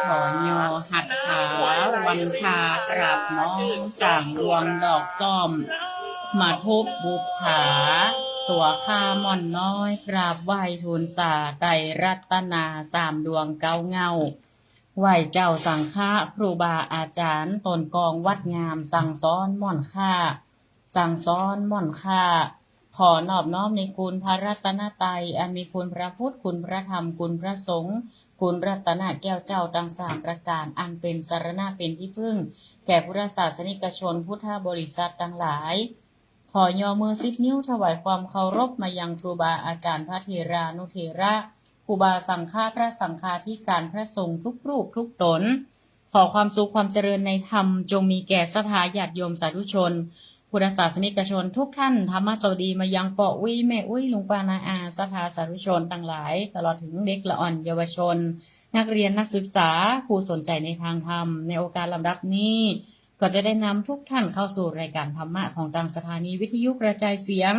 ຂໍຍໍຫັດຂາວັນທາກຣາບມອງ ສ້າງດວງດອກຊອມ ມາທຸບບຸບຜາ ຕົວຂ້າມ່ອນນ້ອຍ ກາບໄຫວ້ທູນສາ ໄຕລັດຕະນາສາມດວງເກົ້າເງົາ ໄຫວ້ເຈົ້າສັງຄະ ຄູບາອາຈານ ຕົ້ນກອງວັດງາມ ສັ່ງສອນມ່ອນຄ່າ ສັ່ງສອນມ່ອນຄ່າ. ຂໍນອບນ້ອມໃນຄຸນພະລັດຕະນະໄຕ ອັນມີຄຸນພະພຸດ, ຄຸນພະທຳ, ຄຸນພະສົງ, ຄຸນລັດຕະນະແກ້ວເຈົ້າທັງສາມປະການ ອັນເປັນສະລະນະເປັນທີ່ເພິ່ງ ແກ່ພຸດທະສາສະນິກະຊົນ ພຸດທະບໍລິສັດທັງຫຼາຍ. ຂໍຍໍມືສິບນິ້ວຖວາຍຄວາມເຄົາລົບມາຍັງຄູບາອາຈານ ພະເຖລານຸເຖລະ, ຄູບາສັງຄະ, ພະສັງຄາທິການ, ພະສົງທຸກຮູບທຸກຕົນ. ຂໍຄວາມສຸກຄວາມຈະເລີນໃນທຳ ຈົ່ງມີແກ່ສັດທາຍາດໂຍມສາທຸຊົນ ພຸດທະສາສະນິກະຊົນທຸກທ່ານ, ທຳມະສະຫວັດດີມາຍັງພໍ່ອຸ້ຍແມ່ອຸ້ຍ ລຸງປ້ານ້າອາ ສັດທາສາທຸຊົນທັງຫຼາຍ ຕະຫຼອດເຖິງເດັກລະອ່ອນເຍົາວະຊົນ ນັກຮຽນນັກສຶກສາ ຜູ້ສົນໃຈໃນທາງທຳ. ໃນໂອກາດລຳດັບນີ້ ກໍຈະໄດ້ນຳທຸກທ່ານເຂົ້າສູ່ລາຍການທຳມະຂອງທາງສະຖານີວິທະຍຸກະຈາຍສຽງ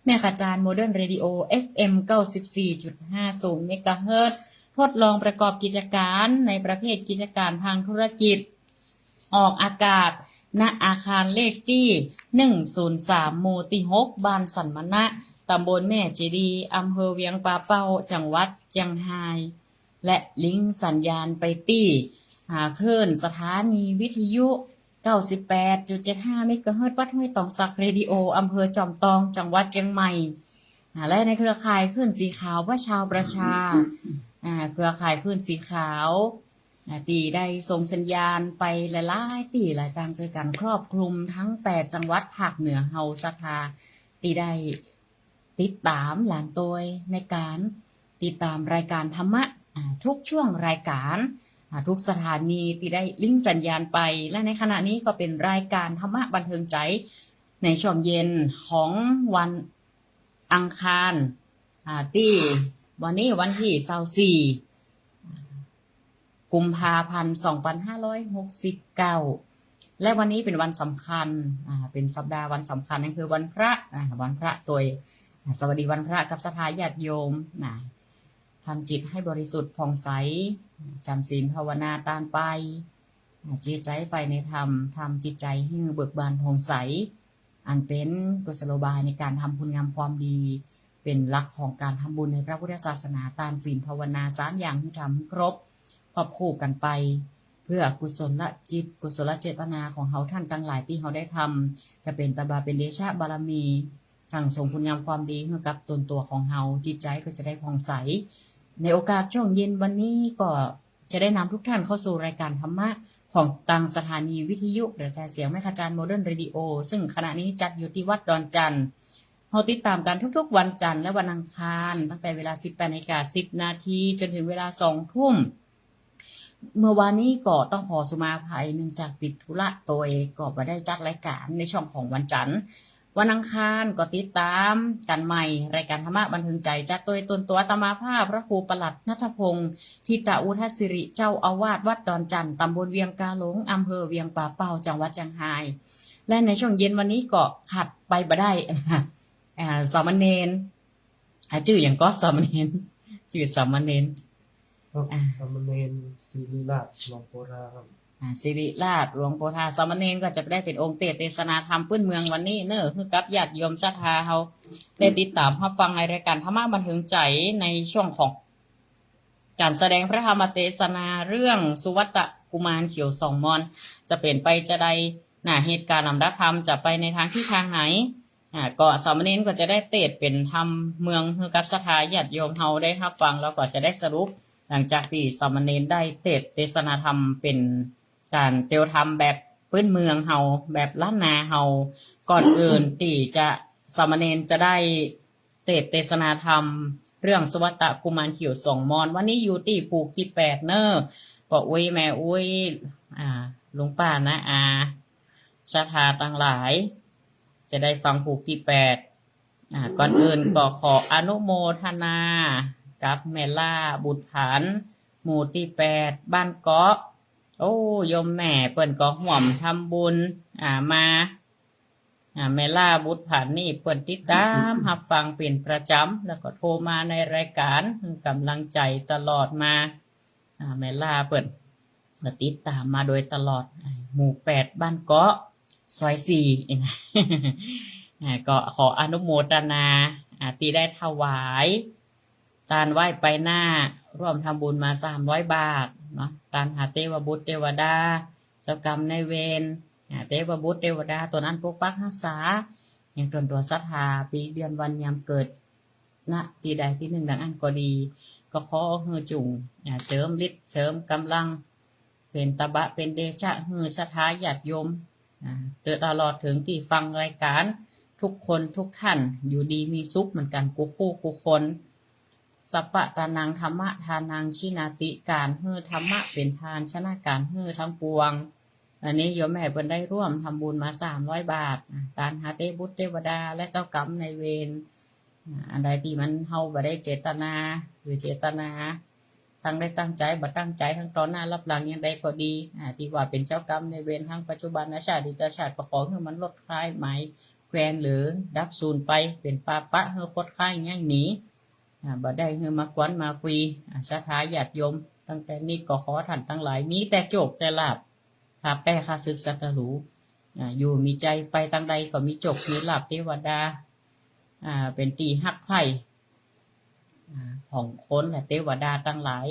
ແມ່ຂະຈານ Modern Radio ເອັຟເອັມ ເກົ້າສິບສີ່ຈຸດຫ້າສູນ ເມກາເຮີດ ທົດລອງປະກອບກິດຈະການໃນປະເພດກິດຈະການທາງທຸລະກິດ ອອກອາກາດ ນະ ອາຄານເລກທີໜຶ່ງສູນສາມ ໝູ່ທີຫົກ ບ້ານສັນມະນະ ຕຳບົນແມ່ເຈດີ ອຳເພີວຽງປ່າເປົ້າ ຈັງຫວັດຈຽງຮາຍ ແລະ ລິງສັນຍານໄປທີ່ ຫາ ຄື້ນສະຖານີວິທະຍຸ ເກົ້າສິບແປດຈຸດເຈັດຫ້າ ເມກາເຮີດ ວັດຫ້ວຍຕອງສັກ Radio ອຳເພີຈອມຕອງ ຈັງຫວັດຈຽງໃໝ່ ອາ ແລະ ໃນເຄືອຂ່າຍຄື້ນສີຂາວ ພະຊາວປະຊາ ອາ ເຄືອຂ່າຍຄື້ນສີຂາວ ອາ ທີ່ໄດ້ສົ່ງສັນຍານໄປຫຼາຍໆ ທີ່ຫຼາຍຕ່າງດ້ວຍກັນ ຄອບຄຸມທັງແປດຈັງຫວັດພາກເໜືອເຮົາ ສັດທາທີ່ໄດ້ ຕິດຕາມຫຼານໂຕຍໃນການຕິດຕາມລາຍການທຳມະ ອາ ທຸກຊ່ວງລາຍການ ອາ ທຸກສະຖານີທີ່ໄດ້ລິງສັນຍານໄປ ແລະ ໃນຂະນະນີ້ກໍເປັນລາຍການທຳມະບັນເທີງໃຈ ໃນຊ່ວງເຢັນຂອງວັນອັງຄານ ອາ ທີ່ ວັນນີ້ວັນທີຊາວສີ່ ກຸມພາພັນ ສອງພັນຫ້າຮ້ອຍຫົກສິບເກົ້າ ແລະ ວັນນີ້ເປັນວັນສຳຄັນ ອາ ເປັນສັບດາວັນສຳຄັນ ນັ້ນຄືວັນພະ ອາ ວັນພະໂດຍ ອາ ສະຫວັດດີວັນພະກັບສັດທາຍາດໂຍມນະ ທຳຈິດໃຫ້ບໍລິສຸດຜ່ອງໃສ ຈຳສິນພາວະນາຕານໄປ ອາ ຈິດໃຈໃຝ່ໃນທຳ ທຳຈິດໃຈໃຫ້ເບີກບານຜ່ອງໃສ ອັນເປັນກຸສະໂລບາຍໃນການທຳຄຸນງາມຄວາມດີ ເປັນຫຼັກຂອງການທຳບຸນໃນພະພຸດທະສາສະໜາ ທານ ສິນ ພາວະນາ ສາມຢ່າງຄືທຳໃຫ້ຄົບ ຄວບຄູ່ກັນໄປ ເພື່ອກຸສົນລະຈິດ ກຸສົນລະເຈດຕະນາຂອງເຮົາທ່ານທັງຫຼາຍທີ່ເຮົາໄດ້ທຳ ຈະເປັນຕະບະເປັນເດຊະບາລະມີ ສັ່ງສົມຄຸນງາມຄວາມດີໃຫ້ກັບຕົນຕົວຂອງເຮົາ ຈິດໃຈກໍຈະໄດ້ຜ່ອງໃສ. ໃນໂອກາດຊ່ວງເຢັນວັນນີ້ກໍ ຈະໄດ້ນຳທຸກທ່ານເຂົ້າສູ່ລາຍການທຳມະຂອງທາງສະຖານີວິທະຍຸກະຈາຍສຽງແມ່ຂະຈານ Modern Radio ເຊິ່ງຂະນະນີ້ຈັດຢູ່ທີ່ວັດດອນຈັນ. ເຮົາຕິດຕາມກັນທຸກໆວັນຈັນ ແລະ ວັນອັງຄານ ຕັ້ງແຕ່ເວລາສິບແປດນາລິກາສິບນາທີ ຈົນເຖິງເວລາສອງທຸ່ມ. ເມື່ອວານນີ້ກໍຕ້ອງຂໍສຸມາອະໄພ ເນື່ອງຈາກຕິດທຸລະ ໂດຍກໍບໍ່ໄດ້ຈັດລາຍການໃນຊ່ວງຂອງວັນຈັນ. ວັນອັງຄານກໍຕິດຕາມກັນໃໝ່ ລາຍການທຳມະບັນເທີງໃຈ ຈັດໂດຍຕົນຕົວອາດຕະມາພາບ ພະຄູປະຫຼັດ ນັດທະພົງ ທິດຕະອຸທັດສິລິ ເຈົ້າອາວາດວັດດອນຈັນ ຕຳບົນວຽງກາຫຼົງ ອຳເພີວຽງປ່າເປົ້າ ຈັງຫວັດຈຽງຮາຍ ແລະ ໃນຊ່ວງເຢັນວັນນີ້ກໍຂາດໄປບໍ່ໄດ້ ອາ ສາມະເນນ ອາ ຊື່ຫຍັງກໍ ສາມະເນນ ຊື່ສາມະເນນ ອາ ສາມະເນນສິລິລາດ ຫຼວງໂພທາ ອາ ສິລິລາດ ຫຼວງໂພທາ ສາມະເນນກໍຈະໄດ້ເປັນອົງເທດເທດສະນາທຳພື້ນເມືອງວັນນີ້ເນີ ໃຫ້ກັບຍາດໂຍມສັດທາເຮົາໄດ້ຕິດຕາມຮັບຟັງໃນລາຍການທຳມະບັນເທີງໃຈ ໃນຊ່ວງຂອງການສະແດງພະທຳມະເທດສະນາເລື່ອງສຸວັດຕະກຸມານຂຽວສອງມອນ ຈະເປັນໄປຈະໃດ ນະ ເຫດການລຳດັບທຳຈະໄປໃນທາງທິດທາງໃດ. ອາ ກໍສາມະເນນກໍຈະໄດ້ເທດເປັນທຳເມືອງໃຫ້ກັບສັດທາຍາດໂຍມເຮົາໄດ້ຮັບຟັງ ແລ້ວກໍຈະໄດ້ສະຫຼຸບ ຫຼັງຈາກທີ່ສາມະເນນໄດ້ເທດເທດສະນາທຳເປັນການເທດທຳແບບພື້ນເມືອງເຮົາ ແບບລ້ານນາເຮົາ. ກ່ອນອື່ນທີ່ຈະ ສາມະເນນຈະໄດ້ເທດເທດສະນາທຳເລື່ອງສຸວັດຕະກຸມານຂຽວສອງມອນ ວັນນີ້ຢູ່ທີ່ພູກທີແປດເນີ ພໍ່ອຸ້ຍແມ່ອຸ້ຍ ອາ ລຸງປ້ານ້າອາ ສັດທາທັງຫຼາຍ ຈະໄດ້ຟັງພູກທີແປດ. ອາ ກ່ອນອື່ນກໍຂໍອະນຸໂມທະນາກັບແມ່ຫຼ້າບຸດຜັນ ໝູ່ທີແປດ ບ້ານເກາະ. ໂອ້ ໂຍມແມ່ເພິ່ນກໍຮ່ວມທຳບຸນ ອາ ມາ ອາ ແມ່ຫຼ້າບຸດຜັນນີ້ເພິ່ນຕິດຕາມຮັບຟັງເປັນປະຈຳ ແລ້ວກໍໂທມາໃນລາຍການ ໃຫ້ກຳລັງໃຈຕະຫຼອດມາ. ອາ ແມ່ຫຼ້າເພິ່ນ ກໍຕິດຕາມມາໂດຍຕະຫຼອດ ໝູ່ແປດ ບ້ານເກາະ ຊອຍສີ່ ເອງ. ອາ ກໍຂໍອະນຸໂມທະນາ ອາ ທີ່ໄດ້ຖວາຍທານໄວ້ໄປໜ້າ ຮ່ວມທຳບຸນມາສາມຮ້ອຍບາດເນາະ, ທານຫາເທວະບຸດເທວະດາ ເຈົ້າກຳນາຍເວນ ອາ ເທວະບຸດເທວະດາຕົນອັນປົກປັກຮັກສາ ຍັງຕົນຕົວສັດທາ ປີເດືອນວັນຍາມເກີດ ນະທີ່ໃດທີ່ໜຶ່ງດັ່ງນັ້ນກໍດີ, ກໍຂໍເຮີຈຸງ ອາ ເສີມລິດເສີມກຳລັງ ເປັນຕະບະເປັນເດຊະ ເຮືອສັດທາຍາດໂຍມ ອາ ເຕີຕະຫຼອດເຖິງທີ່ຟັງລາຍການ ທຸກຄົນທຸກທ່ານ ຢູ່ດີມີສຸກເໝືອນກັນ ກູ່ຄູ່ກູ່ຄົນ. ສັບປະທານັງທຳມະທານັງ ຊິນາຕິ ການເຮືອທຳມະເປັນທານ ຊະນະການເຮືອທັງປວງ. ອັນນີ້ໂຍມແມ່ເພິ່ນໄດ້ຮ່ວມທຳບຸນມາສາມຮ້ອຍບາດ ອາ ທານຫາເທວະບຸດເທວະດາ ແລະ ເຈົ້າກຳນາຍເວນ ອາ ອັນໃດທີ່ມັນເຮົາບໍ່ໄດ້ເຈດຕະນາ ຫຼື ເຈດຕະນາ ທັງໄດ້ຕັ້ງໃຈ ບໍ່ຕັ້ງໃຈ ທັງຕໍ່ໜ້າລັບຫຼັງ ຢ່າງໃດກໍດີ ອາ ທີ່ວ່າເປັນເຈົ້າກຳນາຍເວນ ທັງປັດຈຸບັນ ອະຊາດ ອະດີດຊາດ ກໍຂໍໃຫ້ມັນລົດຄ້າຍໝາຍແຂວນ ຫຼື ດັບສູນໄປ ເປັນປາປະ ເຮີຄົດຄ້າຍຍ້າຍໜີ ອາ ບໍ່ໄດ້ເຮີມາກວນມາຄຸຍ ອາ ສັດທາຍາດໂຍມ. ຕັ້ງແຕ່ນີ້ກໍຂໍທ່ານທັງຫຼາຍ ມີແຕ່ໂຈກແຕ່ລາບ ຂ້າແປຂ້າເສິກສັດຕະຮູ ອາ ຢູ່ມີໃຈ ໄປທາງໃດກໍມີໂຈກມີລາບ ເທວະດາ ອາ ເປັນທີ່ຮັກໃຄ່ ອາ ຂອງຄົນ ແລະ ເທວະດາທັງຫຼາຍ.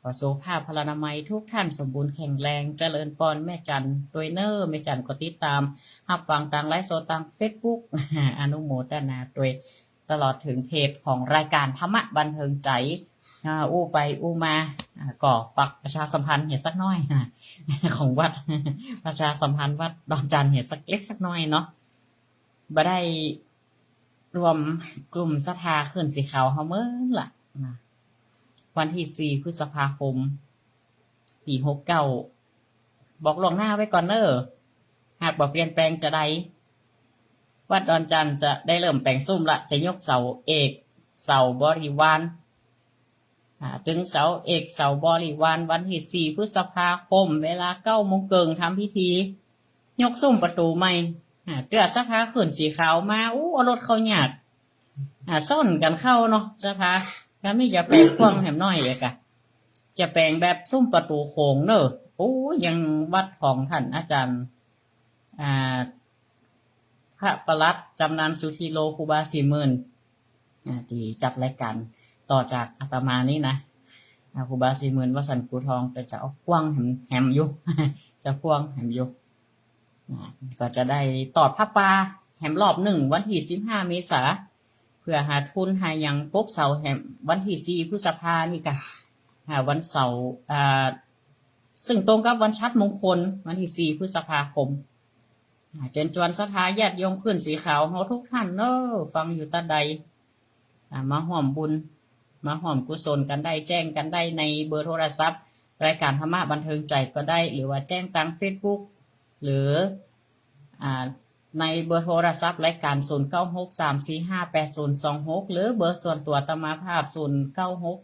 ຂໍໂສພາພະລານາໄມ ທຸກທ່ານສົມບູນແຂງແຮງ ຈະເລີນພອນ. ແມ່ຈັນ ໂດຍເນີ ແມ່ຈັນກໍຕິດຕາມຮັບຟັງທາງໄລຟ໌ສົດທາງເຟສບຸກ ອະນຸໂມທະນາໂດຍ ຕະຫຼອດເຖິງເພຈຂອງລາຍການທຳມະບັນເທີງໃຈ. ອາ ອູ່ໄປອູ່ມາ ອາ ກໍຝາກປະຊາສຳພັນໃຫ້ສັກໜ້ອຍ ຂອງວັດ ປະຊາສຳພັນວັດດອນຈັນໃຫ້ສັກເລັກສັກນ້ອຍເນາະ. ບໍ່ໄດ້ລວມກຸ່ມສັດທາຂຶ້ນສີຂາວເຮົາເໝິດລະນະ ວັນທີສີ່ ພຶດສະພາຄົມ ປີຫົກເກົ້າ ບອກລ່ວງໜ້າໄວ້ກ່ອນເດີ ຫາກບໍ່ປ່ຽນແປງຈະໄດ້ ວັດດອນຈັນຈະໄດ້ເລີ່ມແປງສຸ້ມລະ ຈະຍົກເສົາເອກ ເສົາບໍລິວານ ອາ ຕຶງເສົາເອກ ເສົາບໍລິວານ ວັນທີສີ່ ພຶດສະພາຄົມ ເວລາເກົ້າໂມງເຄິ່ງ ທຳພິທີຍົກສຸ້ມປະຕູໃໝ່. ອາ ເທື່ອສັດທາຂຶ້ນສີຂາວມາ ໂອ້ ເອົາລົດເຂົ້າຍາກ ອາ ຊ້ອນກັນເຂົ້າເນາະ ສັດທາ ກະມີຈະແປງກວ້າງແຮມໜ້ອຍເອກະ ຈະແປງແບບສຸ້ມປະຕູໂຂງເດີ. ໂອ້ ຍັງວັດຂອງທ່ານອາຈານ ອາ ພະປະຫຼັດ ຈຳນານ ສຸທີໂລ ຄູບາສີໝື່ນ ອາ ທີ່ຈັດລາຍການຕໍ່ຈາກອາດຕະມານີ້ນະ ອາ ຄູບາສີໝື່ນ ວ່າຊັ້ນ ຄູທອງ ກໍຈະເອົາກວ້າງແຮມ ແຮມຢູ່ ຈະກວ້າງແຮມຢູ່. ນະ ກໍຈະໄດ້ທອດຜ້າປ່າແຮມລອບໜຶ່ງ ວັນທີສິບຫ້າ ເມສາ ເພື່ອຫາທຶນຫາຫຍັງປົກເສົາແຮມ ວັນທີສີ່ ພຶດສະພານີ້ກະ ຫາວັນເສົາ ອາ ຊຶ່ງຕົງກັບວັນສັດມົງຄົນ ວັນທີສີ່ ພຶດສະພາຄົມ. ອາ ເຊີນຊວນສັດທາຍາດໂຍມຂຶ້ນສີຂາວເຮົາທຸກທ່ານເດີ ຟັງຢູ່ຕາໃດ ອາ ມາຮ່ວມບຸນ ມາຮ່ວມກຸສົນກັນໄດ້ ແຈ້ງກັນໄດ້ໃນເບີໂທລະສັບ ລາຍການທຳມະບັນເທີງໃຈກໍໄດ້ ຫຼືວ່າແຈ້ງທາງເຟສບຸກ ຫຼື ອາ ໃນເບີໂທລະສັບລາຍການ ສູນເກົ້າຫົກສາມສີ່ຫ້າແປດສູນສອງຫົກ ຫຼືເບີສ່ວນຕົວອາດຕະມາພາບ ສູນເກົ້າຫົກ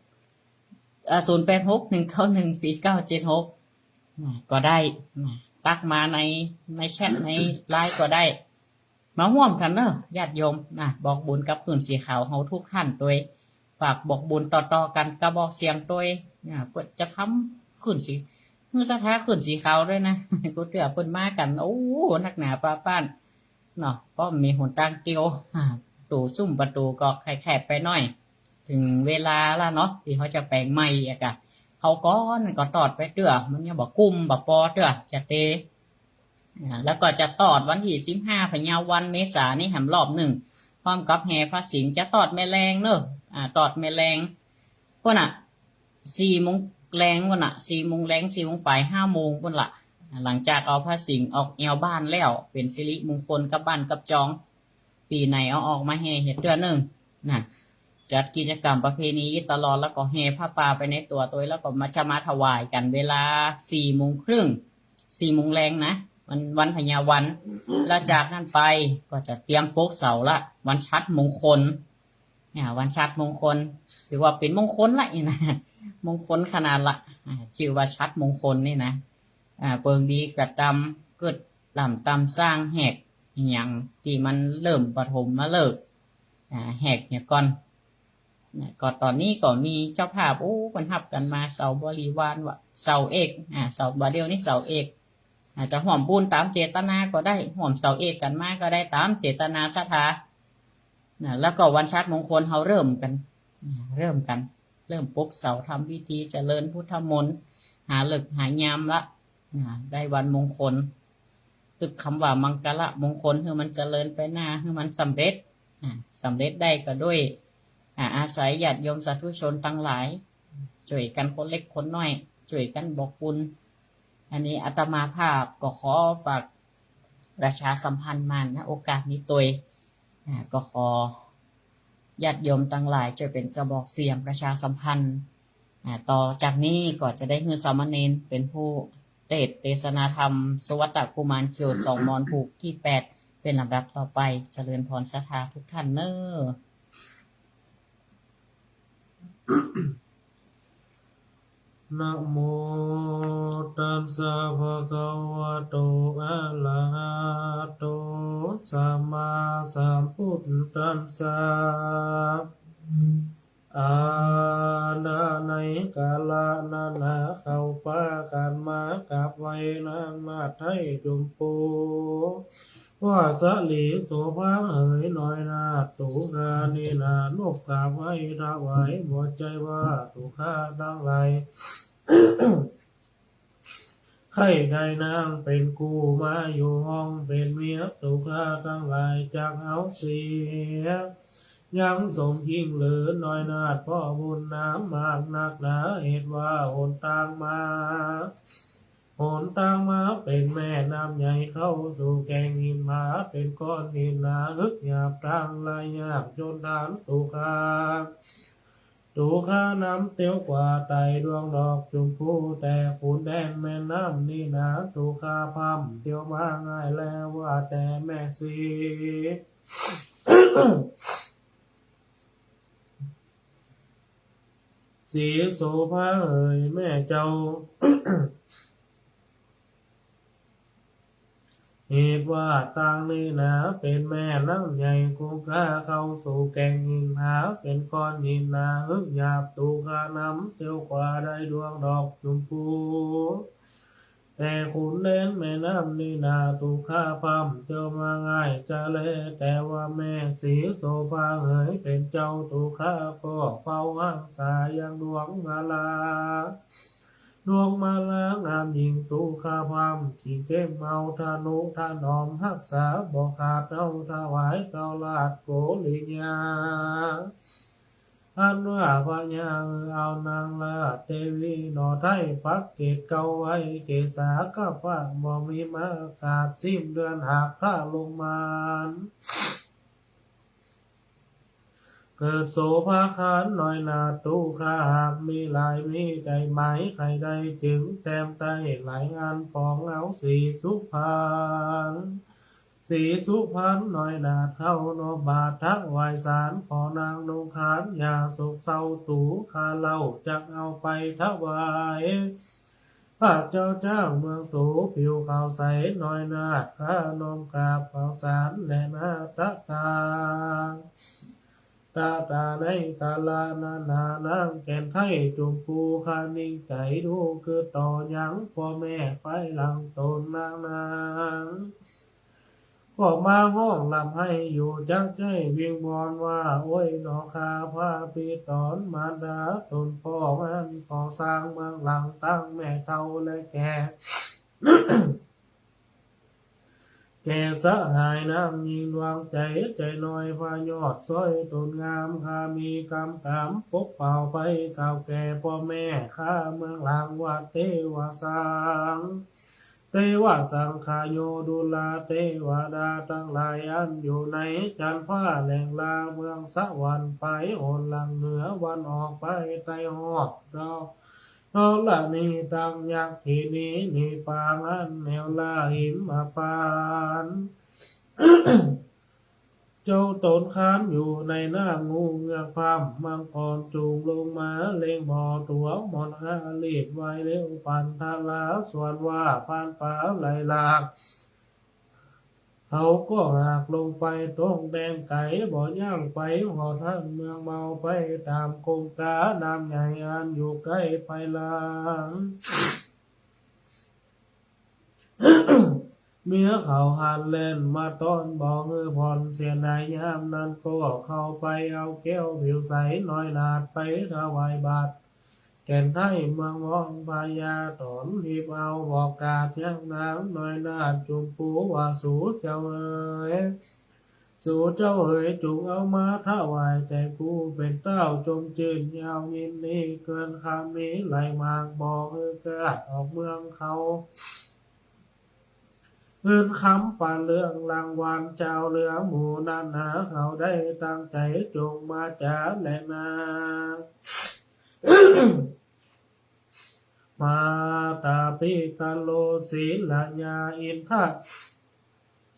ເອີ ສູນແປດຫົກໜຶ່ງເກົ້າໜຶ່ງສີ່ເກົ້າເຈັດຫົກ ນະ ກໍໄດ້ນະ ທັກມາໃນ ໃນແຊັດໃນລາຍກໍໄດ້. ມາຮ່ວມກັນເດີຍາດໂຍມນະ ບອກບຸນກັບຂືນສີຂາວເຮົາທຸກທ່ານໂດຍ ຝາກບອກບຸນຕໍ່ໆກັນ ກະບອກສຽງໂດຍນະ ເພິ່ນຈະທຳຂືນສີ ເຮືອສັດທາຂືນສີຂາວດ້ວຍນະ ກູເທື່ອເພິ່ນມາກັນ ໂອ້ ນັກໜາປາປານເນາະ ກໍມີຫົນທາງກ່ຽວ ອາ ໂຕຊຸ້ມປະຕູກໍແຄບໆໄປໜ້ອຍ ເຖິງເວລາລະເນາະ ທີ່ເຮົາຈະແປງໃໝ່ ອາ ກະເຂົ້າກ່ອນກໍຕອດໄປເທື່ອ ມັນຍັງບໍ່ກຸ້ມບໍ່ພໍເທື່ອ ຈະເຕ ອາ ແລ້ວກໍຈະຕອດວັນທີສິບຫ້າ ພະຍາວັນ ເມສານີ້ແຮມລອບໜຶ່ງ ພ້ອມກັບແຫ່ພະສິງ ຈະຕອດແມ່ແລງເນີ ອາ ຕອດແມ່ແລງພຸ້ນນະ ສີ່ໂມງແລງພຸ້ນນະ ສີ່ໂມງແລງ ສີ່ໂມງປາຍ ຫ້າໂມງພຸ້ນລະ ຫຼັງຈາກເອົາພະສິງອອກແອວບ້ານແລ້ວ ເປັນສິລິມຸງຄົນກັບບ້ານກັບຈອງ ປີໃນເອົາອອກມາແຫ່ເຮັດເທື່ອໜຶ່ງນະ ຈັດກິດຈະກຳປະເພນີຢູ່ຕະຫຼອດ ແລ້ວກໍແຫ່ຜ້າປ່າໄປໃນຕົວໂຕຍ ແລ້ວກໍມາ ຈະມາຖວາຍກັນເວລາສີ່ໂມງຄຶ່ງ ສີ່ໂມງແລງນະ ວັນ ວັນພະຍາວັນ ແລ້ວຈາກນັ້ນໄປກໍຈະຕຽມປົກເສົາລະ ວັນສັດມົງຄົນ ອາ ວັນສັດມົງຄົນ ຖືວ່າເປັນມົງຄົນລະນີ້ນະ ມົງຄົນຂະໜາດລະ ອາ ຊື່ວ່າສັດມົງຄົນນີ້ນະ ອາ ເບິ່ງດີກະຕຳ ເກີດລຳຕຳສ້າງແຫກ ອີຫຍັງທີ່ມັນເລີ່ມປະຖົມມະເລີກ ອາ ແຫກເຫຍກ່ອນ ນະ ກໍຕອນນີ້ກໍມີເຈົ້າພາບ ໂອ້ ເພິ່ນຮັບກັນມາ ເສົາບໍລິວານ ວ່າເສົາເອກ ອາ ເສົາ ບາດດຽວນີ້ເສົາເອກ ອາດຈະຮ່ວມບຸນຕາມເຈດຕະນາກໍໄດ້ ຮ່ວມເສົາເອກກັນມາກໍໄດ້ ຕາມເຈດຕະນາສັດທານະ. ແລ້ວກໍວັນຊາດມົງຄົນເຮົາເລີ່ມກັນ ນະ ເລີ່ມກັນ ເລີ່ມປົກເສົາ ທຳພິທີຈະເລີນພຸດທະມົນ ຫາເລີກຫາຍາມລະ ນະ ໄດ້ວັນມົງຄົນ ຕຶກຄຳວ່າມັງກະລະມົງຄົນ ໃຫ້ມັນຈະເລີນໄປໜ້າ ໃຫ້ມັນສຳເລັດ ນະ ສຳເລັດໄດ້ກໍດ້ວຍ ອາ ອາໄສຍາດໂຍມສາທຸຊົນທັງຫຼາຍ ຊ່ວຍກັນຄົນເລັກຄົນນ້ອຍ ຊ່ວຍກັນບອກບຸນ. ອັນນີ້ອາດຕະມາພາບກໍຂໍຝາກປະຊາສຳພັນມາ ນະ ໂອກາດນີ້ໂດຍ ອາ ກໍຂໍຍາດໂຍມທັງຫຼາຍຊ່ວຍເປັນກະບອກສຽງປະຊາສຳພັນ. ອາ ຕໍ່ຈາກນີ້ກໍຈະໄດ້ໃຫ້ສາມະເນນເປັນຜູ້ເທດເທດສະໜາທຳ ສຸວັດຕະກຸມານຂຽວສອງມອນ ຜູ້ທີແປດ ເປັນລຳດັບຕໍ່ໄປ. ຈະເລີນພອນສັດທາທຸກທ່ານເນີ. ນະໂມຕັດສະ ພະຄະວະໂຕ ອະລະຫະໂຕ ສຳມາສຳພຸດທັດສະ. ອາ ນະ ໃນກາລະນັ້ນນະ ເຂົາພາກັນມາກາບໄຫວ້ນາງນາດໄທຊົມພູ ວ່າສາລີໂສພາເອີຍ ນ້ອຍນາດຕຸຄານີ້ນະ ນົບກາບໄຫວ້ຖວາຍ ບໍ່ໃຈວ່າຕຸຄາທັງຫຼາຍ ໃຄ່ໄດ້ນາງເປັນຄູ່ມາຢູ່ຫ້ອງເປັນເມຍ ຕຸຄາທັງຫຼາຍຈັກເອົາເສຍ ຍັງສົມຈິງຫຼືນ້ອຍນາດ ເພາະບຸນນາມາກນັກໜາ ເຫດວ່າຫົນທາງມາ ຫົນທາງມາເປັນແມ່ນ້ຳໃຫຍ່ ເຂົ້າສູ່ແກ່ງຫີນຜາ ເປັນກ້ອນຫີນໜາ ຮຶກຫຍາບທາງລາຍຍາກຈົນທານຕຸຄາ ຕຸຄານຳຕຽວກວ່າໄຕດວງດອກຊົມພູ ແຕ່ຂຸນແດນແມ່ນ້ຳນີ້ນາ ຕຸຄາພາມຕຽວມາງ່າຍແລ້ວ ວ່າແຕ່ແມ່ຊີ ສີໂສພາເອີຍ ແມ່ເຈົ້າ ເຫດວ່າທາງນີ້ນາ ເປັນແມ່ນ້ຳໃຫຍ່ ກຸງຄາເຂົ້າສູ່ແກ່ງຫີນຜາ ເປັນກ້ອນຫີນໜາ ຮຶກຫຍາບ ຕຸຄານຳຕຽວກວ່າໄດ້ດວງດອກຊົມພູ ແຕ່ຂຸນແດນແມ່ນ້ຳນີ້ນາ ຕຸຄາພາມຕຽວມາງ່າຍຈະແລ ແຕ່ວ່າແມ່ສີໂສພາເອີຍ ເປັນເຈົ້າຕຸຄາກໍເຝົ້າຮັກສາຢ່າງດວງມາລາ ດວງມາລາງາມຍິ່ງ ຕຸຄາພາມຈິງເກັບເອົາ ທະນຸຖະໜອມຮັກສາບໍ່ຂາດ ເອົາຖວາຍເຕົ້າລາດໂກລິຍາ ອັນວ່າພະຍາເອີຍ ເອົານາງລາດເທວີໜໍ່ໄທ ປັກເກດເກົ່າໄວ້ເກສາກະພະ ບໍ່ມີມາຂາດ ສິ້ນເດືອນຫາກພະລົງມານ ເກີດໂສພາຄານນ້ອຍນາດຕຸຄາ ຫາກມີຫຼາຍມີໃຈໝາຍ ໃຜໄດ້ຈຶ່ງແຕ້ມໄຕ້ຫຼາຍງານປອງເອົາສີສຸພັນ ສີສຸພັນນ້ອຍນາດເຂົ້າໂນບາດຖວາຍສານ ຂໍນາງນຸ່ງຄານຢາໂສກເສົ້າ ຕຸຄາເລົ່າຈັກເອົາໄປຖວາຍ ພະເຈົ້າຈ້າງເມືອງຕູ ຜິວຂາວໃສນ້ອຍນາດ ຂ້ານ້ອມກາບເຂົ້າສານແລະນາຕະຕາ ຕາຕາໃນກາລະນັ້ນນາ ນາງແກ່ນໄທຊົມພູ ຄານິ້ງໃຈດູຄືຕໍ່ຍັງ ພໍ່ແມ່ພາຍຫຼັງຕົນນາງນາງ ກໍມາຮ້ອງລ່ຳໄຫ້ຢູ່ຈັກໃຈ ວິງວອນວ່າ ໂອ້ຍໜໍ່ ຂ້າພະພິຕອນມານດາ ຕົນພໍ່ມັນກໍ່ສ້າງເມືອງຫຼັງ ຕັ້ງແມ່ເຖົ້າແລະແກ່ ແກ່ສະຫາຍນາງຍິງດວງໃຈ ໃຈນ້ອຍພະຍອດຊ່ອຍຕົນງາມ ຂ້າມີກຳກາມປົກເປົ່າໄປ ກ່າວແກ່ພໍ່ແມ່ຂ້າເມືອງຫຼັງວ່າ ເຕວະສັງ ເຕວະສັງຄະໂຍ ດູລາເທວະດາທັງຫຼາຍ ອັນຢູ່ໃນຈັນຟ້າແລງລາເມືອງສະຫວັນ ໄປໂອນຫຼັງເໜືອວັນອອກ ໄປໃຕ້ຮອບດອກ ທໍລະນີ ຕັ້ງຍັກຂີນີ ນີປາງອັນແນວລາຫິມມະປານ ເຈົ້າຕົນຄານຢູ່ໃນນ້ຳ ງູເງືອກພາມ ມັງກອນຈູງລົງມາ ເລັງບໍ່ຕົວມອນຄາ ລີບໄວເລັວປັນທະລາ ສ່ວນວ່າພານປາໄຫຼຫຼາກ ເຮົາກໍຫາກລົງໄປຕົງແດນໄກ ບໍ່ຍ່າງໄປຮອດເຮືອນເມືອງເມົາ ໄປຕາມກົງການ້ຳໃຫຍ່ອັນຢູ່ໃກ້ໄປລາງ. ເມຍເຂົາຫັນແລ່ນມາຕ້ອນ ບໍ່ຮູ້ຜ່ອນເສຍໃນຍາມນັ້ນ ກໍເຂົ້າໄປເອົາແກ້ວຜິວໃສນ້ອຍໜາດ ໄປຖວາຍບາດແກ່ນໄທເມືອງວອງພະຍາຕອນ ຮີບເອົາບອກກາດຍັງນາງນ້ອຍໜາດຈຸມພູວ່າ ສູເຈົ້າເອີຍ ສູເຈົ້າເອີຍ ຈົ່ງເອົາມາຖວາຍແຕ່ກູເປັນເຕົ້າ ຈົ່ງຈື່ນຍາວຍິນດີເກີນຄຳມີຫຼາຍມາກ ບໍ່ຄືກາດອອກເມືອງເຂົາ ເງິນຄຳປານເລື່ອງລາງວັນ ເຈົ້າເຫຼືອໝູ່ນັ້ນນາ ເຂົາໄດ້ຕັ້ງໃຈ ຈົ່ງມາຈາແລນາ ມາຕາປິຕະໂລ ສີລະຍາອິນທະ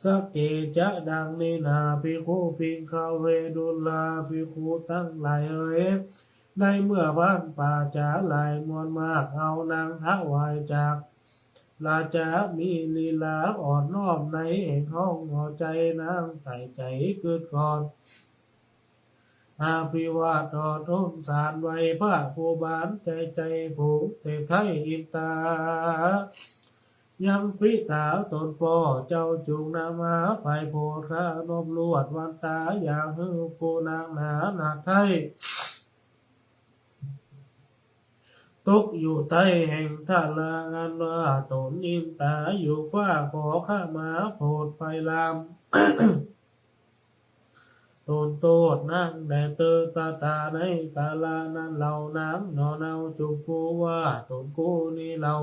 ສະເກຈະ ດັ່ງນີ້ນາ ພິກຂຸພິງຄະເວດຸລາ ພິກຂຸທັງຫຼາຍເອີຍ ໃນເມື່ອພານປ່າຈາຫຼາຍມວນມາກ ເອົານາງຖວາຍຈາກລາຈາ ມີລີລາອ່ອນນ້ອມໃນແຫ່ງຫ້ອງຫົວໃຈນາງໃສ່ໃຈຄຶດຄອນ ອາພິວາດຕໍ່ທົນສານໄຫວ້ພະຜູ້ບານໃຈໃຈ ຜູເທບໄທອິນຕາ ຍັງປິຕາຕົນພໍ່ເຈົ້າ ຈົ່ງນຳມາໄພໂພດຄານົບລວດວັນຕາ ຢ່າໃຫ້ຜູ້ນາງໜາໜາກໄທ ຕົກຢູ່ໃຕ້ແຫ່ງທາລາ ອັນວ່າຕົນອິນຕາຢູ່ຟ້າ ຂໍຂະມາໂພດໄພລາມ ຕົນໂທດນາງແດ່ເຕີ ຕາຕາໃນກາລະນັ້ນເຫຼົ່າ ນາງໜໍ່ເນົ່າຈຸມພູວ່າ ຕົນກູນີ້ເຫຼົ່າ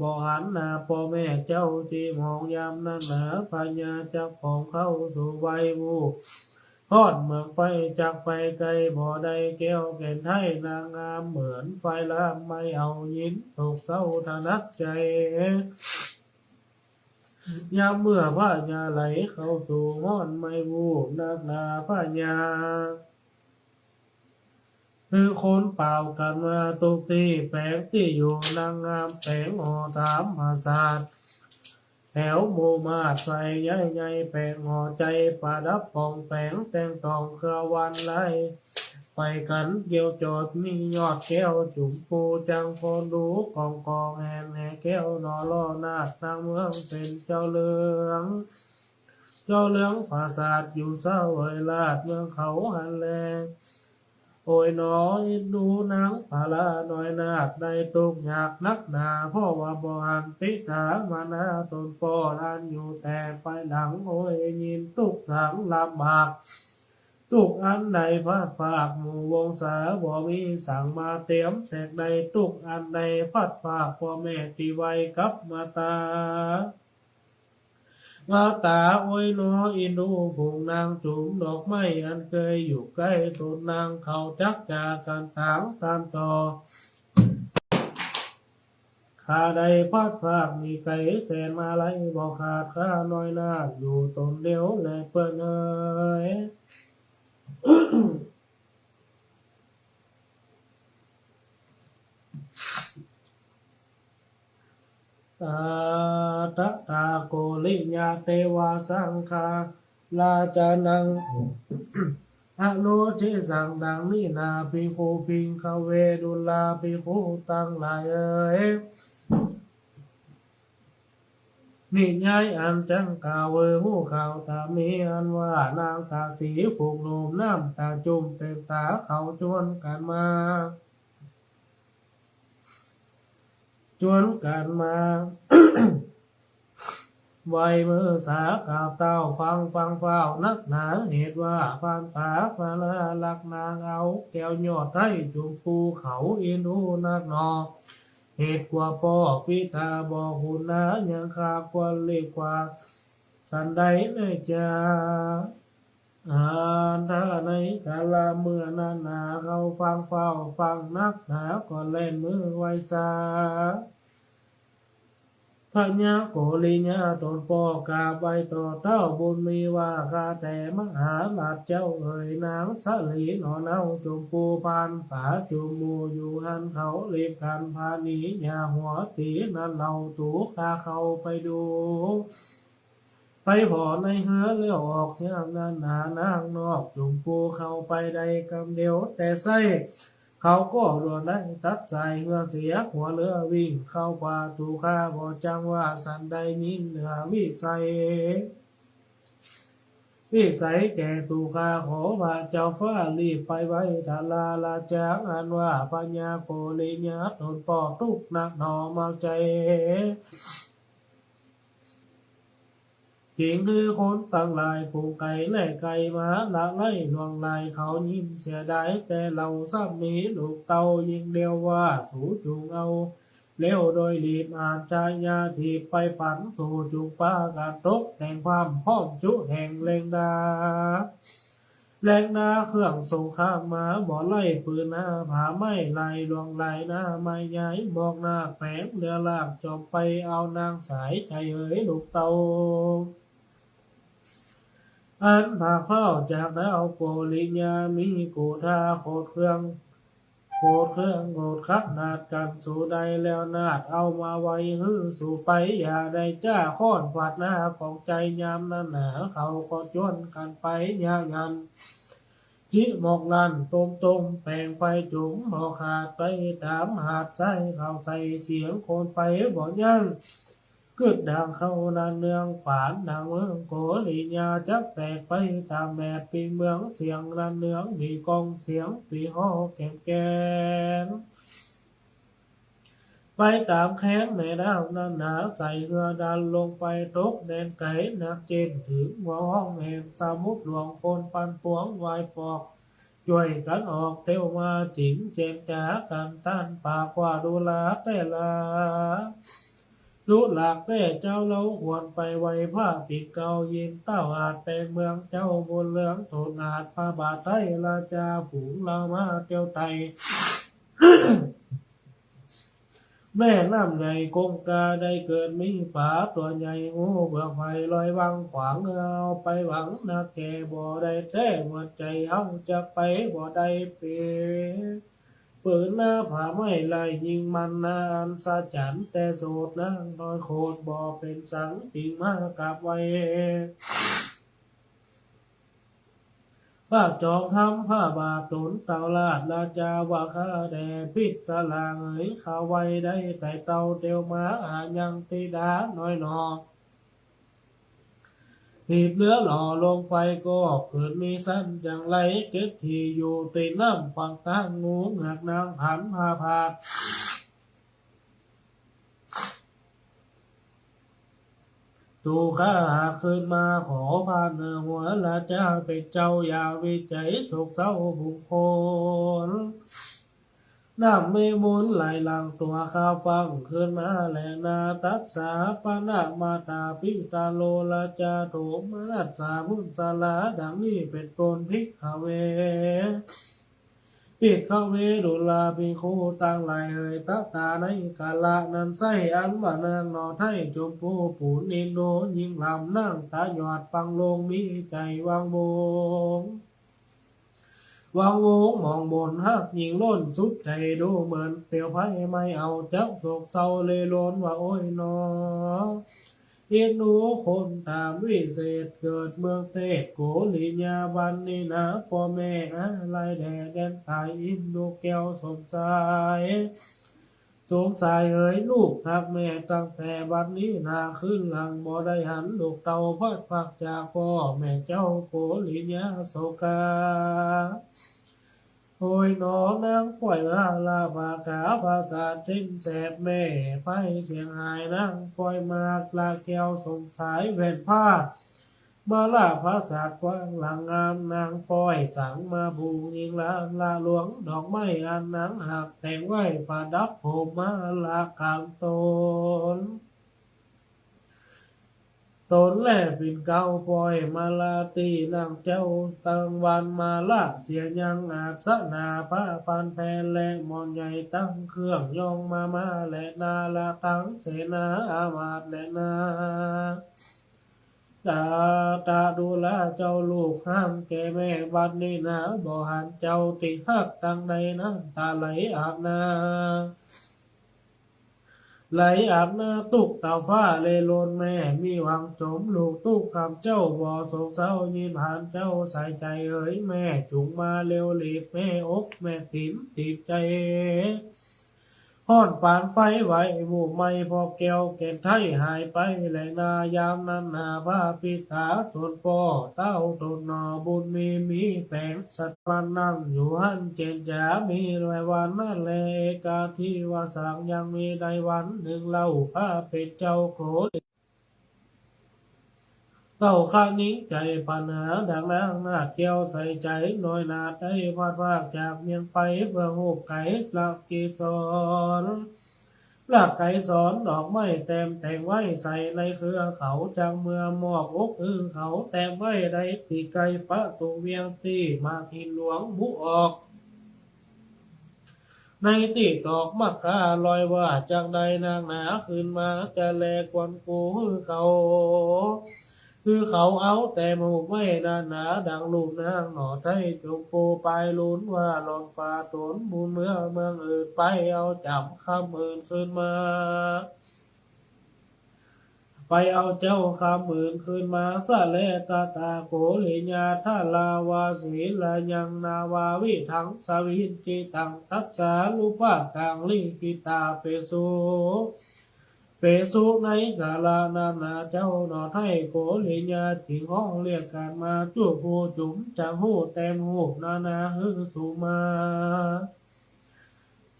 ບໍ່ຫັນໜ້າພໍ່ແມ່ເຈົ້າທີ່ມອງຍາມນັ້ນນາ ພະຍາຈັກປ່ອງເຂົ້າສູ່ໄວວູ ຮອດເມືອງໄຟຈັກໄປໄກບໍ່ໄດ້ ແກ້ວແກ່ນໄທນາງງາມ ເໝືອນໄຟລາມໄໝ້ເອົາຍິນ ໂສກເສົ້າຖະໜັດໃຈ ຍາມເມື່ອພະຍາໄຫຼເຂົ້າສູ່ຮ້ອນໄໝ້ວູ ນັກໜາພະຍາ ຄືຄົນປ່າວກັນມາທຸກທີ່ແປງທີ່ຢູ່ ນາງງາມແປງຫໍຖາມມາສາດ ແຖວໝູ່ມາດໄຟໃຫຍ່ໆ ແປງຫໍໃຈປະດັບປ່ອງແປງ ແຕ່ງຕ້ອງເຄືອວັນລາຍ ໄປກັນກ່ຽວຈອດ ມີຍອດແກ້ວຈຸມພູ ຈັ່ງຄອນດູກອງກອງແຫ່ນແຫ່ແກ້ວ ໜໍ່ລໍນາດນາງເມືອງເປັນເຈົ້າເລື່ອງ ເຈົ້າເລື່ອງປາສາດຢູ່ເຊົາເອີຍລາດເມືອງເຂົາຫັ້ນແລ ໂອຍໜໍ ເອັນດູນາງພາລານ້ອຍນາກ ໄດ້ທຸກຍາກໜັກໜາ ເພາະວ່າບໍ່ຫັນປິດຕາມານາຕົນພໍ່ ອັນຢູ່ແຕ່ພາຍຫຼັງ ໂອຍຍິນທຸກທາງລຳບາກ ທຸກອັນໃດພັດພາກໝູ່ວົງສາ ບໍ່ມີສັງມາຕຽມແທກໄດ້ ທຸກອັນໃດພັດພາກພໍ່ແມ່ທີ່ໄວກັບມາຕາ ມາຕາ ໂອຍໜໍ ເອັນດູຝູງນາງ ຈູມດອກໄມ້ອັນເຄີຍຢູ່ໃກ້ຕົນນາງ ເຂົາຈັກຈາກັນທາງທ່ານຕໍ່ ຂ້າໄດ້ພັດພາກໜີໄກແສນມາໄລ ບໍ່ຂາດຂ້ານ້ອຍນາກ ຢູ່ຕົນດຽວແລເພິ່ນເອີຍ. ຕະຕາໂກລິຍະເທວະສັງຄາລາຈານັງ ອະໂນທິສັງ ດັ່ງນີ້ນາ ພິກຂຸພິງຄະເວ ດຸລາພິກຂຸທັງຫຼາຍເອີຍ ນິຍາຍອັນຈັງກ່າວເອີຍ ຮູ້ຂ່າວຕາມີອັນວ່າ ນາງຕາສີຜູກໜຸ່ມ ນ້ຳຕາຈຸ່ມເຕັມຕາ ເຂົາຈວນກັນມາ ຈວນກັນມາ ໄຫວ້ມືສາກາບເຕົ້າ ຟັງ ຟັງຟ້າວນັກໜາ ເຫດວ່າພານຕາພະລາລັກນາງ ເອົາແກ້ວຍອດໄທ ຈຸມພູເຂົາເອັນດູນັກໜໍ ເຫດກວ່າພໍ່ປິດຕາບໍ່ຄຸນນາ ຍັງຄາຄວນລີບກວ່າ ສັນໃດໃນຈາ ອານທາໃນກາລະເມື່ອນັ້ນນາ ເຮົາຟັງຟ້າວຟັງນັກໜາ ກໍແລ່ນມືໄວສາ ພະຍາໂກລິຍະຕົນພໍ່ກາບໄຫວ້ຕໍ່ເຕົ້າບຸນມີວ່າ ຂ້າແຕ່ມະຫາລາດເຈົ້າເອີຍ ນາງສາລີໜໍເນົ່າ ຈຸມພູພານຕາຈຸມໝູ່ຢູ່ຫັ້ນ ເຂົາລີບກັນພາໜີ ຢ່າຫົວຕີນັ້ນເລົ່າ ຕູຂ້າເຂົ້າໄປດູ ໄປພໍໃນເຮືອແລ້ວອອກຍາມນັ້ນນາ ນາງນອກຈຸມປູເຂົ້າໄປໄດ້ກຳດຽວແຕ່ໃຊ້ ເຂົາກໍລວນໄດ້ຕັດສາຍເຮືອເສຍ ຫົວເຮືອວິ່ງເຂົ້າປ່າ ຕຸຄາບໍ່ຈັ່ງວ່າສັນໃດ ຍິງເໜືອວິໄສ ວິໄສແກ່ຕຸຄາ ຂໍພະເຈົ້າຟ້າລີບໄປໄວ້ທາລາລາຈາ ອັນວ່າພະຍາໂກລິຍາ ຕົນປອກທຸກໜັກໜໍ່ເມົາໃຈ ຈິງຄືຄົນທັງຫຼາຍຜູ້ໄກແລະໃກ້ມາ ລະໄລຫຼວງຫຼາຍເຂົາຍິນເສຍດາຍ ແຕ່ເຮົາຊ້ຳມີລູກເຕົ້າ ຍິງດຽວວ່າສູຈົ່ງເອົາເລວໂດຍລີບ ອາດຈະຢ່າຖີບໄປປັນ ສູຈົ່ງປາກັນຕົກແຕ່ງພາມ ພ້ອມຈຸແຫ່ງແລງດາ ແລງນາເຄື່ອງສົງຄາມມາ ບໍ່ໄລ່ປືນໜາຜ້າໄມ້ ລາຍຫຼວງລາຍໜາໄມ້ໃຫຍ່ ໝອກໜາກແປງເຫຼືອລາກ ຈອມໄປເອົານາງສາຍໃຈເອີຍລູກເຕົ້າ ອັນພາກພ້າວຈາກດາວໂກລິຍາ ມີກູທາໂຄດເຄື່ອງ ໂຄດເຄື່ອງໂກດຄັກນາດກັນ ສູໄດ້ແລ້ວນາດເອົາມາໄວ້ ຄືສູໄປຢ່າໄດ້ຈ້າ ຄ້ອນຟາດໜ້າຂອງໃຈຍາມນັ້ນໜາ ເຂົາກໍຈວນກັນໄປຍາກຢັນ ຈິໝອກລັນຕົມໆ ແປງໄຟຈຸມບໍ່ຂາດ ໄປຕາມຫາດຊາຍເຂົາໃສ່ ສຽງຄົນໄປບໍ່ຢັ້ງ ກຶດດັງເຂົ້ານາເນືອງ ປານນາເມືອງໂກລິຍາ ຈັກແຕກໄປຕາມແບບປີເມືອງ ສຽງນາເນືອງມີກ້ອງ ສຽງປີຫໍແກມແກນ ໄປຕາມແຄມແມ່ນ້ຳນັ້ນນາ ໃສ່ເຮືອດັນລົງໄປຕົກແດນໄກ ໜັກເຈນເຖິງຫົວຫ້ອງແຫ່ງສະໝຸດຫຼວງ ຄົນປັ່ນປວງວາຍປອກ ຊ່ວຍກັນອອກເທວມາ ຈິງເຈນຈາກັນຕ້ານປາກວ່າ ດູລາແຕ່ລາ ດູລາແຕ່ເຈົ້າ ເຮົາຄວນໄປໄຫວ້ພະປິດເກົ່າ ຍິນຕ້າວອາດແປງເມືອງເຈົ້າ ບຸນເຫຼືອງໂທນອາດ ພະບາດໄທລາຊາ ຝູງລາວມາເທວໄຕ ແມ່ນ້ຳໃຫຍ່ກົງກາ ໄດ້ເກີດມີປາຕົວໃຫຍ່ ຫູເບືອກໄຟລອຍວັງຂວາງ ເຮົາໄປຫວັງໜັກແກ່ບໍ່ໄດ້ແທ້ ຫົວໃຈເຮົາຈັກໄປບໍ່ໄດ້ເປ ປືນໜາຜ້າໄມ້ລາຍຍິງມັນນາ ອັນສະຈັນແຕ່ໂສດນາງນ້ອຍໂຄດ ບໍ່ເປັນສັງຈິງມາກາບໄຫວ້ ພະຈອມທຳພະບາບຕົນເຕົ້າລາດລາຈາ ວ່າຂ້າແດ່ພິດຕະລາງເອີຍ ຂ້າໄຫວ້ໄດ້ໄຕ່ເຕົ້າເທວມາ ອາຍັງຕິດານ້ອຍໜອກ ຮີບເຮືອຫຼໍ່ລົງໄປກໍຂຶ້ນມີຊັ້ນ ຈັ່ງໄລເກັບທີ່ຢູ່ຕີນນ້ຳຂວາງທາງ ງູເງືອກນາງຜັນພາພາດ ຕູຂ້າຫາກຄືນມາ ຂໍພານເໜືອຫົວລາຈາເປັນເຈົ້າ ຢ່າວິໄຈໂສກເສົ້າບຸກຄົນ ນ້ຳມີມູນໄຫຼຫຼັງຕົວຂ້າຟັງຄືນມາແລະນາ ຕັດສາປະນະມາຕາປິຕາໂລລາຈາ ໂທມະນັດສາບຸນສາລາ ດັ່ງນີ້ເປັນຕົ້ນ ພິກຂະເວ ພິກຂະເວ ດູລາພິກຂຸທັງຫຼາຍເອີຍ ຕະຕາໃນກາລະນັ້ນໃຊ້ ອັນວ່ານາງໜໍ່ໄທ ຊົມພູປູນອິນດູ ຍິງລຳນາງຕາຍອດປັງລົງ ມີໃຈວັງວົງ ວັງວົງມອງບົນ ຮັກຍິງລົ້ນສຸດໃຈ ດູເໝືອນເປວໄຟໄໝ້ເອົາ ຈັກໂສກເສົ້າເລລົນວ່າໂອ້ຍໜໍ ອິນດູຄົນຕາມວິເສດ ເກີດເມືອງເທບໂກລິຍາ ບັດນີ້ນາພໍ່ແມ່ອາໄລແດ່ແດນຕາຍ ອິນດູແກ້ວສົມຊາຍ ສົມຊາຍເອີຍ ລູກຮັກແມ່ ຕັ້ງແຕ່ບັດນີ້ນາຄືນຫຼັງ ບໍ່ໄດ້ຫັນລູກເຕົ້າ ພັດພາກຈາກພໍ່ແມ່ເຈົ້າ ໂກລິຍາໂສກາ ໂອ້ຍໜໍ ນາງປ່ອຍມາລະພາກາ ປາສາດເສັ້ນແສບແມ່ ໄພສຽງຫາຍ ນາງປ່ອຍມາລະແກ້ວສົມຊາຍ ແວ່ນພາ ມາລະພາສາດກວ້າງຫຼັງງາມ ນາງປ່ອຍສັງມາບຸງຍິງລາລະຫຼວງ ດອກໄມ້ອັນນາງຮັກແຕ່ງໄວ້ ປະດັບໂຮມມາລະກາງຕົນ ຕົນແລະປິ່ນເກົ້າປ່ອຍມາລາຕີນາງເຈົ້າ ຕັ້ງວັນມາລາເສຍຍັງ ອາດສະໜາພາພັນແພນ ແລະໝອນໃຫຍ່ຕັ້ງເຄື່ອງ ຍ່ອງມາມາແລະນາລະທັງເສນາອາມາດແລະນາ ຕາຕະດູລາເຈົ້າລູກຮ່າງແກ່ແມ່ ບັດນີ້ນາບໍ່ຫັນເຈົ້າຕິຮັກ ຕັ້ງໃດນາຕາໄຫຼອາບໜາ ໄຫຼອາບໜ້າຕຸກເຕົ້າຟ້າເລໂລນແມ່ ມີຫວັງຈົມລູກຕຸກຄຳເຈົ້າບໍ່ສົກເຊົາ ຍິນຜ່ານເຈົ້າໃສ່ໃຈເອີຍແມ່ ຈົ່ງມາເລວຫຼີກແມ່ອົກແມ່ຕີນຕີບໃຈ ຮ້ອນປານໄຟໄຫວໝູ່ໄໝ່ ເພາະແກ້ວແກ່ນໄທຫາຍໄປແລະນາ ຍາມນັ້ນໜ້າພະປິດຕາຕົນພໍ່ ເຕົ້າຕົນໜໍບຸນມີມີແປງ ສັດວັນນັ້ນຢູ່ຫັ້ນເຈນຈາ ມີຫຼາຍວັນນັ້ນແລ ເອກາທິວະສັງ ຍັງມີໃນວັນໜຶ່ງເລົ່າ ພະເປັນເຈົ້າໂຄ ເຕົ້າຄະນິງໃຈປັນຫາ ດັ່ງນາງນາດແກ້ວໃສ່ໃຈ ນ້ອຍໜາດໄດ້ພັດພາກຈາກວຽງໄປ ເພື່ອຮູບໄກລະເກສອນ ລະໄກສອນດອກໄມ້ແຕ້ມແຕ່ງໄວ້ ໃສ່ໃນເຄືອເຂົາ ຈັກເມື່ອມອບອົກອືເຂົາ ແຕ້ມໄວ້ໃນປີກໄກ່ປະຕູວຽງ ຕີໝາກຫີນຫຼວງບຸອອກ ໃນຕິດອກມັກຄາລອຍວ່າ ຈັກໄດ້ນາງໜາຂຶ້ນມາ ຈະແລກວນກູຄືເຂົາ ຄືເຂົາເອົາແຕ້ມຮູບໄວ້ໜາໜາ ດັ່ງຮູບນາງໜໍໄທ ຈົ່ງປູປາຍລຸນວ່າ ລ່ອນຟ້າຕົນບຸນເມືອເມືອງອື່ນ ໄປເອົາຈຳຄຳອື່ນຄືນມາ ໄປເອົາເຈົ້າຄຳອື່ນຄືນມາ ສະແລຕະຕາໂກລິຍາທາລາວາສີລະຍັງນາວາວິທັງສະວິນຈິຕັງ ຕັດສາລຸປະກັງລິກິຕາເປສຸ ເປສຸໃນກາລະນັ້ນນາ ເຈົ້າໜໍໄທໂກລິຍາຈຶ່ງຮ້ອງລຽກກັນມາ ຈຸຜູ້ຈຸມຈັກຮູ້ແຕ້ມຮູບນານາ ຮືສຸມາ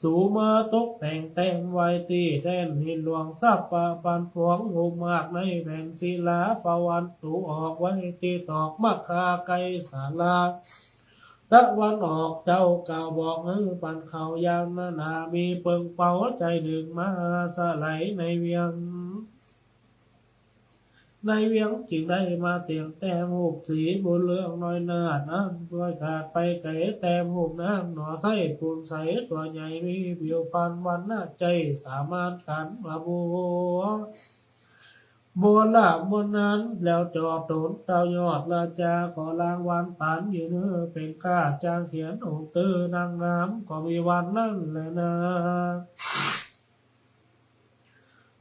ສຸມາຕົກແຕ່ງແຕ້ມໄວ້ ຕີແຕ່ນຫີນຫຼວງ ສັບປະປັນພວງຮູບມາກ ໃນແຜ່ນສິລາປະວັນຕຸອອກໄວ້ ຕິດອກມັກຄາໄກສາລາ ຕາເວັນອອກ ເຈົ້າກ່າວບອກ ໃຫ້ປັນເຂົ້າ ຍາມນັ້ນນາ ມີເປິງເປົ່າໃຈໜຶ່ງມາ ສະໄຫຼໃນວຽງ ໃນວຽງຈຶ່ງໄດ້ມາຕຽງແຕ້ມຮູບສີບຸນເລື່ອງນ້ອຍໜາດນັ້ນ ດ້ວຍກາດໄປໄກແຕ້ມຮູບນາງໜໍໄທປູນໃສຕົວໃຫຍ່ ມີຜິວພັນວັນນະໃຈສາມານກັນມາບົວ ບົວລະມົນນັ້ນແລ້ວຈອດຕົນເຕົ້າຍອດລາຈາ ກໍລາງວັນປານຢືນເຮີເປັນກ້າ ຈາງຂຽນອົງຕື້ນາງງາມ ກໍມີວັນນັ້ນແລນາ.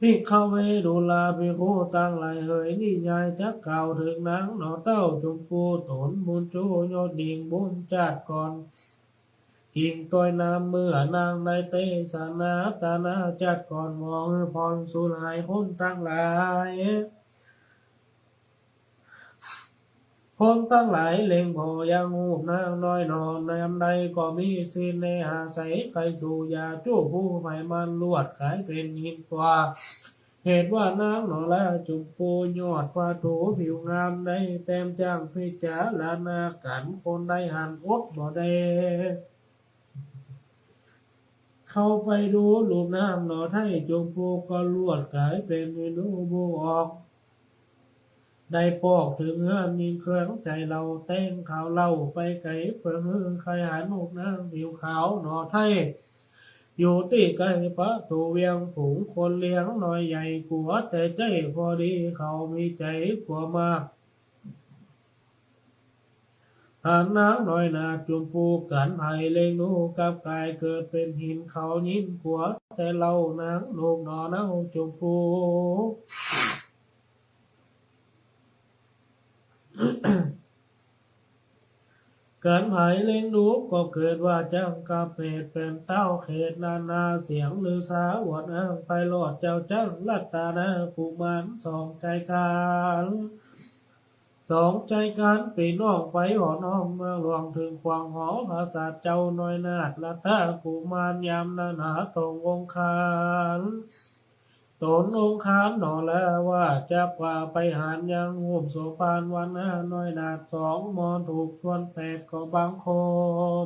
ພິກຂະເວ ດູລາພິກຂຸທັງຫຼາຍເອີຍ ນິຍາຍຈັກກ່າວເຖິງນາງໜໍເຕົ້າ ຈຸມພູຕົນບຸນຈູ ຍອດຍິ່ງບຸນຈາດກ່ອນ ກິ່ງຕ້ອຍນ້ຳເມື່ອນາງໄດ້ເຕສະນາ ຕານາຈັດກ່ອນ ວອງພອນສູນຫາຍຄົນທັງຫຼາຍ ຄົນທັງຫຼາຍເລັງພໍຍັງຮູບນາງນ້ອຍໜໍ ຍາມໃດກໍມີສິນແນອາໄສ ໃຄສູ່ຢາຈຸຜູ້ໃຫ້ມັນລວດກາຍເປັນຫີນຕົວ ເຫດວ່ານາງໜໍລາຈຸມພູຍອດພະທູຜິວງາມ ໄດ້ແຕ້ມຈ້າງພິຈາລະນາກັນ ຄົນໃດຫັ້ນອົດບໍ່ໄດ້ ເຂົ້າໄປດູຮູບນາງໜໍໄທ ຈຸມພູກໍລວດກາຍເປັນເມນູບູອອກ ໄດ້ປອກເຖິງເຮືອນຍິງເຄື່ອງໃຈເລົ່າ ແຕ່ງຂ່າວເລົ່າໄປໄກ ເພື່ອຮືໃຄຫັນຮູບນາງຜິວຂາວໜໍໄທ ຢູ່ຕິໃກ້ປະຕູວຽງ ຝູງຄົນລ້ຽງນ້ອຍໃຫຍ່ ກົວແຕ່ໃຈພໍດີເຂົາມີໃຈກົວມາກ ຫານນາງນ້ອຍໜາຈຸມພູ ກັນໃຜເລັງດູກັບກາຍເກີດເປັນຫີນ ເຂົາຍິນກົວແຕ່ເລົ່າ ນາງໜຸ່ມໜໍເນົາຈຸມພູ ກັນໃຜເລັງດູກໍເກີດວ່າຈັງກັບເຫດ ເປັນເຕົ້າເຂດນານາ ສຽງລືສາວອນອ້າງໄພເລາະ ເຈົ້າຈັງລັດຕະນາກຸມານ ສອງໃຈການ ສອງໃຈກັນ ປີນ້ອງໄປຫອນຫ້ອງເມືອງຫຼວງ ເຖິງຂວາງຫໍພະສາດເຈົ້ານ້ອຍນາດ ລັດຕະກຸມານຍາມນັ້ນຫາຕົນອົງຄານ ຕົນອົງຄານໜໍລາວ່າ ຈັກວ່າໄປຫານຍັງຮູບໂສພານວັນນານ້ອຍນາດ ສອງໝໍຖືກຊວນແປດກໍບັງຄົມ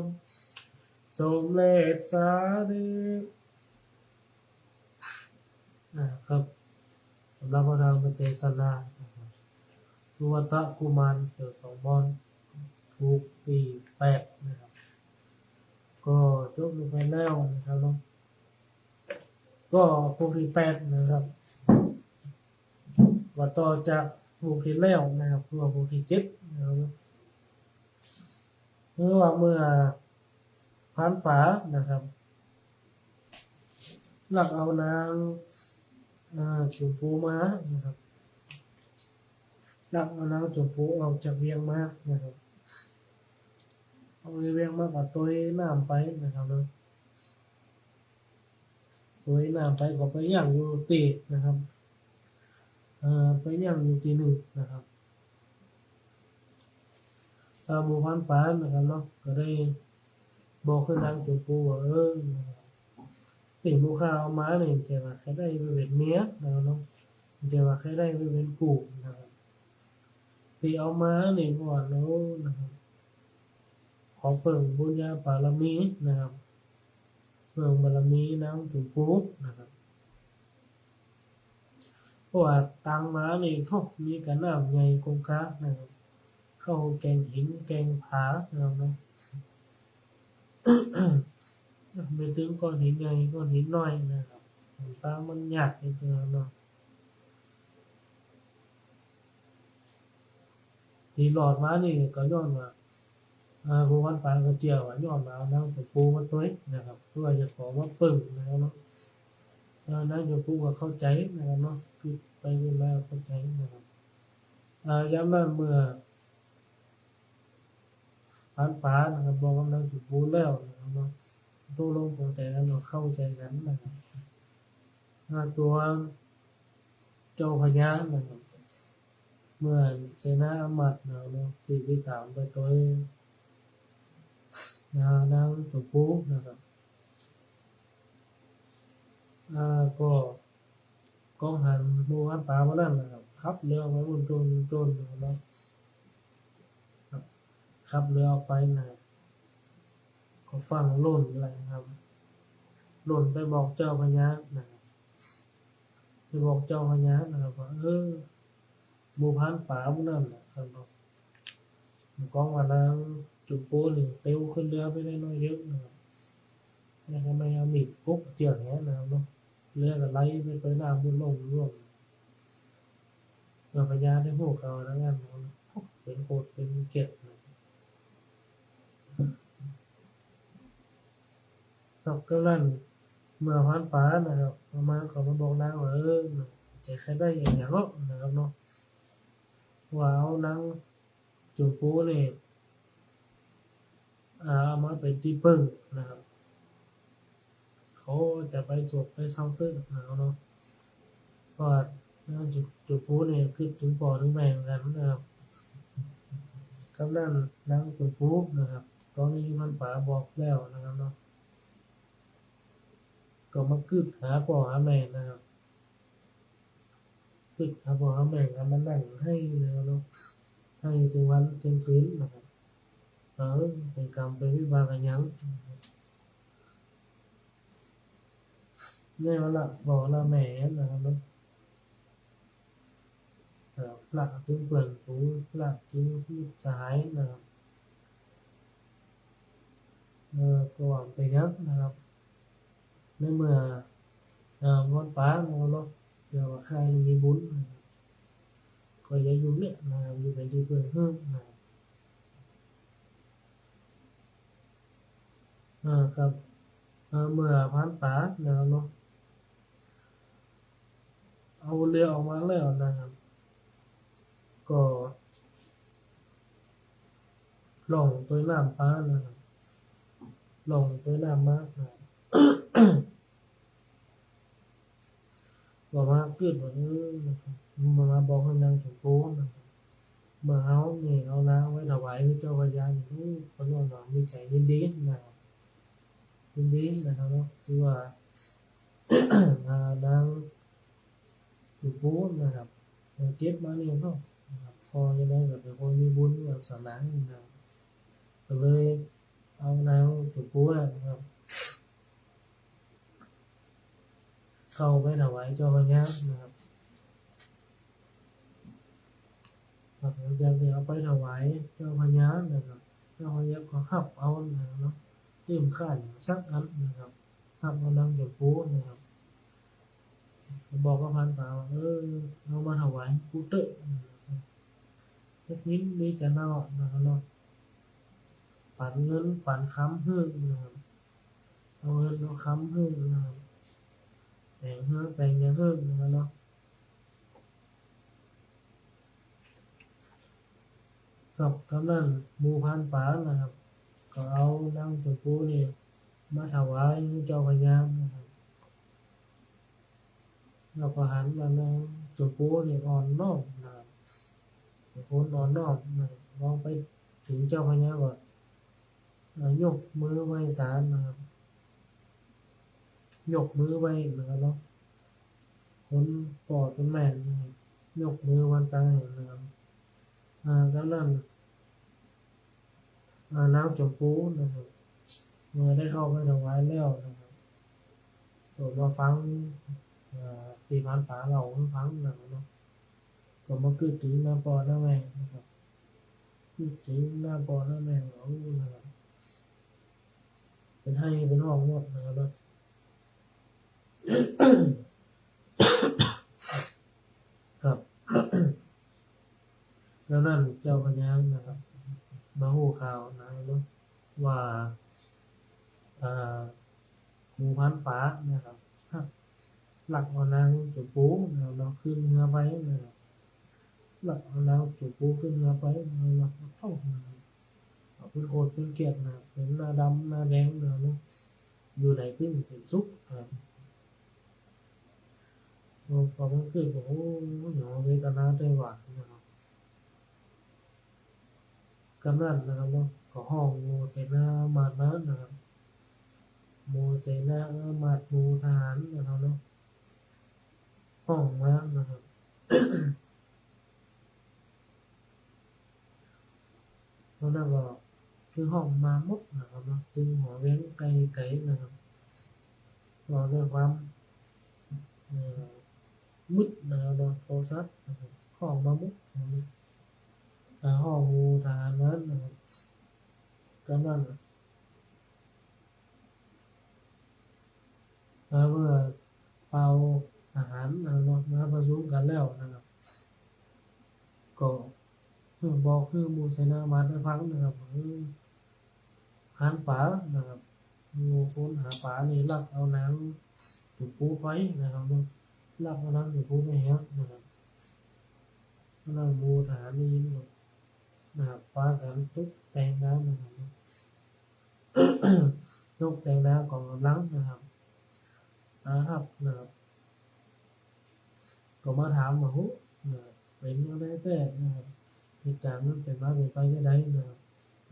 ສົມເດັດສາເດ ອ່າ ຄັບ ສຳລັບພະທາງເປັນເຕສະນານະຄັບ ສຸວັນທະກຸມານ ເກີດສອງບອນ ພູກທີແປດນະຄັບ ກໍຈົບລົງໄປແລ້ວນະຄັບເນາະ ກໍພູກທີແປດນະຄັບ ວ່າຕໍ່ຈາກພູກທີ່ແລ້ວນະຄັບ ຄືວ່າພູກທີເຈັດນະຄັບ ຄືວ່າເມື່ອພານປ່ານະຄັບ ລັກເອົານາງ ອ່າ ຈູມປູມານະຄັບ ລັກເອົານາງຈູມປູອອກຈາກວຽງມານະຄັບ ອອກຈາກວຽງມາກໍໂຕຍນ້ຳໄປນະຄັບເນາະ ໂຕຍນ້ຳໄປກໍໄປຍ່າງຢູ່ທີ່ນະຄັບ ເອີ ໄປຍ່າງຢູ່ທີ່ໜຶ່ງນະຄັບ ເອີ ໝູ່ພານປ່ານະຄັບເນາະ ກໍໄດ້ບອກຄືນາງຈູມປູວ່າ ເອີ ທີ່ໝູ່ຂ້າເອົາມານີ້ ແຕ່ວ່າຂ້າໄດ້ໄປເປັນເມຍນະຄັບເນາະ ແຕ່ວ່າຂ້າໄດ້ໄປເປັນຄູ່ນະຄັບ ທີ່ເອົາມານີ້ ເພາະວ່າ ໂອ້ ນະຄັບ ຂໍເພີ່ມບຸນຍາບາລະມີນະຄັບ ເພີ່ມບາລະມີນາງຈູມປູນະຄັບ ເພາະວ່າຕາງມານີ້ ໂທ້ ມີກະນ້ຳໃຫຍ່ກົງການະຄັບ ເຂົ້າແກ່ງຫີນແກ່ງຜານະຄັບເນາະ ໄປເຖິງກ້ອນຫີນໃຫຍ່ກ້ອນຫີນນ້ອຍນະຄັບ ຕາງມັນຍາກເດເນາະ ທີ່ລອດມານີ້ກໍຍ້ອນວ່າ ເອີ ຜູ້ພັນປາກໍເຈື່ອວ່າຍ້ອນວ່ານາງຊົມພູມາຕົວະນະຄັບ ເພື່ອຈະຂໍມາເບິ່ງນະຄັບເນາະ ເອີ ນາງຊົມພູກໍເຂົ້າໃຈນະຄັບເນາະ ຄິດໄປຄິດມາເຂົ້າໃຈນະຄັບ ເອີ ຍາມນັ້ນເມື່ອພັນປານະຄັບ ບອກກັບນາງຊົມພູແລ້ວນະຄັບເນາະ ຕົກລົງປົງໃຈກັນເນາະ ເຂົ້າໃຈກັນນະຄັບ ເອີ ຕົວ ເຈົ້າພະຍານະຄັບ ເມື່ອເສນາອາມາດນະເນາະ ທີ່ຕິດຕາມໄປໂຕຍນາງຊົມພູນະຄັບ ເອີ ກໍກອງທະຫານໝູ່ພັນປາໝູ່ນັ້ນນະຄັບ ຂັບເຮືອອອກໄປໝູ່ໂຕນໂຕນນະເນາະ ຂັບເຮືອອອກໄປນະ ກໍຟັງລົນແຫຼະນະຄັບ ລົນໄປບອກເຈົ້າພະຍານະ ໄປບອກເຈົ້າພະຍານະຄັບວ່າ ເອີ ໝູ່ພານປ່າໝູ່ນັ້ນນະຄັບເນາະ ກອງວ່ານາງຈຸມໂປນີ້ ເຕີວຂຶ້ນເຮືອໄປໄດ້ໜ້ອຍດຽວນະຄັບ ແລ້ວກໍໄດ້ເອົາມີດກົບເຈື່ອນແຫນະຄັບເນາະ ເຮືອກໍໄຫຼໄປ ໄປນ້ຳໝົດລົງລວມ ເມື່ອພະຍາໄດ້ຮູ້ຂ່າວນະນັ້ນ ເປັນໂຫດເປັນເກຍດນະຄັບ ນອກຈາກນັ້ນ ເມື່ອພານປ່ານະຄັບ ມາ ເຂົາມາບອກນາງວ່າ ເອີ ເຈົ້າຢາກໄດ້ອີ່ຫຍັງເນາະ ນະຄັບເນາະ ວ່າເອົານາງຈຸມໂປນີ້ ເອົາມາເປັນທີ່ເພິ່ງນະຄັບ ເຂົາຈະໄປໂສກໄປເສົ້າຕື່ມນະເນາະ ເພາະວ່ານາງຈຸມໂປນີ້ຄິດເຖິງພໍ່ເຖິງແມ່ຄືກັນນະຄັບ ກຳນັ້ນນາງຈຸມໂປນະຄັບ ຕອນນີ້ພັນປາບອກແລ້ວນະຄັບເນາະ ກໍມາຄິດຫາພໍ່ຫາແມ່ນະຄັບ ຄິດຫາພໍ່ຫາແມ່ ກໍມານັ່ງໄຫ້ນະເນາະ ໄຫ້ທັງວັນທັງຄືນນະຄັບ ເອີ ເປັນກຳເປັນວິບາກຫຍັງ ແນວລະພໍ່ລະແມ່ນະຄັບເນາະ ເອີ ລະເຖິງເພື່ອນຝູງ ລະເຖິງມິດສະຫາຍນະຄັບ ເອີ ກໍວ່າເປັນຫຍັງນະຄັບ ໃນເມື່ອ ເອີ ວັນປານະເນາະ ເທື່ອວ່າຂ້າມີບຸນນະ ຂ້ອຍຢາກຢູ່ເນຍນະ ຢູ່ເປັນທີ່ເພິ່ງເຮືອນະ ເອີ ຄັບ ເອີ ເມື່ອພານປານະເນາະ ເອົາເຮືອອອກມາແລ້ວນະຄັບ ກໍລ່ອງໂຕຍນ້ຳປານະຄັບ ລ່ອງໂຕຍນ້ຳມານະຄັບ ກໍມາຄິດວ່າ ເອີ ນະຄັບ ມາບອກໃຫ້ນາງສົມໂພນນະຄັບ ເມື່ອເຮົານີ້ເອົານາງໄວ້ຖວາຍຄືເຈົ້າພະຍານີ້ ໂອ້ ເພິ່ນວ່າມີໃຈຍິນດີນະຄັບ ຍິນດີນະຄັບເນາະ ຖືວ່າ ອ່າ ນາງຢູ່ປູນນະຄັບ ເອີ ເກັບມາລ້ຽງເນາະນະຄັບ ພໍຈັ່ງໃດກໍເປັນຄົນມີບຸນວາສະໜານະ ກໍເລີຍເອົານາງຢູ່ປູນນະຄັບ ເຂົ້າໄປຖວາຍເຈົ້າພະຍານະຄັບ ຫຼັງຈາກທີ່ເອົາໄປຖວາຍເຈົ້າພະຍານະຄັບ ເຈົ້າພະຍານະຄັບ ກໍຮັບເອົານະເນາະ ຕື່ມຂາດສັກອັນນະຄັບ ຮັບເອົານາງຈຳປູນະຄັບ ບອກກັບພານປ່າວ່າ ເອີ ເອົາມາຖວາຍໃຫ້ກູເຕີນະຄັບ ເຮັດຍິນດີຈະເນາະນະຄັບເນາະ ປັນເງິນປັນຄຳໃຫ້ນະຄັບ ເອົາເງິນເອົາຄຳໃຫ້ນະຄັບ ແປງເຮືອນແປງຫຍັງໃຫ້ນະຄັບເນາະ ກັບນັ້ນໝູ່ພານປານະຄັບ ກໍເອົານາງຈຳປູນີ້ມາຖວາຍໃຫ້ເຈົ້າພະຍານະຄັບ ແລ້ວກໍຫັນວ່ານາງຈຳປູນີ້ອ່ອນນ້ອມນະຄັບ ເປັນຄົນອ່ອນນ້ອມນະຄັບ ລອງໄປເຖິງເຈົ້າພະຍາກໍຍົກມືໄຫວ້ສານະຄັບ ຍົກມືໄຫວ້ນະຄັບເນາະ ຄົນພໍ່ຄົນແມ່ນະຄັບ ຍົກມືວັນຕາໃຫ້ນະຄັບ ອາ ຈາກນັ້ນ ອາ ນາງຈຳປູນະຄັບ ເມື່ອໄດ້ເຂົ້າໄປຖວາຍແລ້ວນະຄັບ ກໍມາຟັງ ອາ ທີ່ພານປາເລົ່າໃຫ້ຟັງນະຄັບເນາະ ກໍມາຄິດເຖິງໜ້າພໍ່ໜ້າແມ່ນະຄັບ ຄິດເຖິງໜ້າພໍ່ໜ້າແມ່ ໂອ້ ນະຄັບ ເປັນໄຫ້ເປັນຮ້ອງໝົດນະຄັບເນາະ ຄັບ ແລ້ວນັ້ນເຈົ້າພະຍານະຄັບ ມາຮູ້ຂ່າວນະເນາະ ວ່າ ອາ ໝູ່ພານປານະຄັບ ລັກເອົານາງຈຳປູນະເນາະ ຂຶ້ນເຮືອໄປນະ ລັກເອົານາງຈຳປູຂຶ້ນເຮືອໄປນະເນາະ ເອົາເທົ່ານະ ເປັນໂຄດເປັນກຽດນະ ເປັນໜ້າດຳໜ້າແດງນະເນາະ ຢູ່ໃນຕຶ້ງເປັນສຸກນະ ໂອ້ ກໍມັນຄື ໂອ້ ຫຍໍເວທະນາແທ້ຫວານະເນາະ ກຳນັ້ນນະຄັບເນາະ ກໍຮ້ອງໝູ່ເສນາອາມາດມານະຄັບ ໝູ່ເສນາອາມາດ ໝູ່ທະຫານນະຄັບເນາະ ຮ້ອງມານະຄັບ ແລ້ວນັ້ນກໍຄືຮ້ອງມາໝົດນະຄັບເນາະ ຕຶງຫົວວຽງໄກໄກນະຄັບ ເວົ້າດ້ວຍຄວາມ ເອີ ມຶດນະຄັບເນາະ ໂທສັດນະຄັບ ຮ້ອງມາໝົດນະຄັບ ກະຮ້ອງໝູ່ທະຫານມານະຄັບ ກຳນັ້ນ ມາເມື່ອເປົ່າທະຫານນະເນາະ ມາປະຊຸມກັນແລ້ວນະ ກໍບອກຄືໝູ່ເສນາອາມາດໄດ້ຟັງນະ ເອີ ພານປານະ ໝູ່ຄົນຫາປານີ້ລັກເອົານາງຈຳປູໄປນະເນາະ ລັກເອົານາງຈຳປູໄປແລ້ວນະ ແລ້ວໝູ່ທະຫານໄດ້ຍິນນະ ພາກັນຕົກແຕ່ງນາງນະເນາະ ຕົກແຕ່ງນາງກອງກຳລັງນະຄັບ ອາ ນະຄັບ ກໍມາຖາມວ່າ ໂຫ ເປັນຈັ່ງໃດແທ້ນະ ເຫດການມັນເປັນມາເປັນໄປຈັ່ງໃດນະ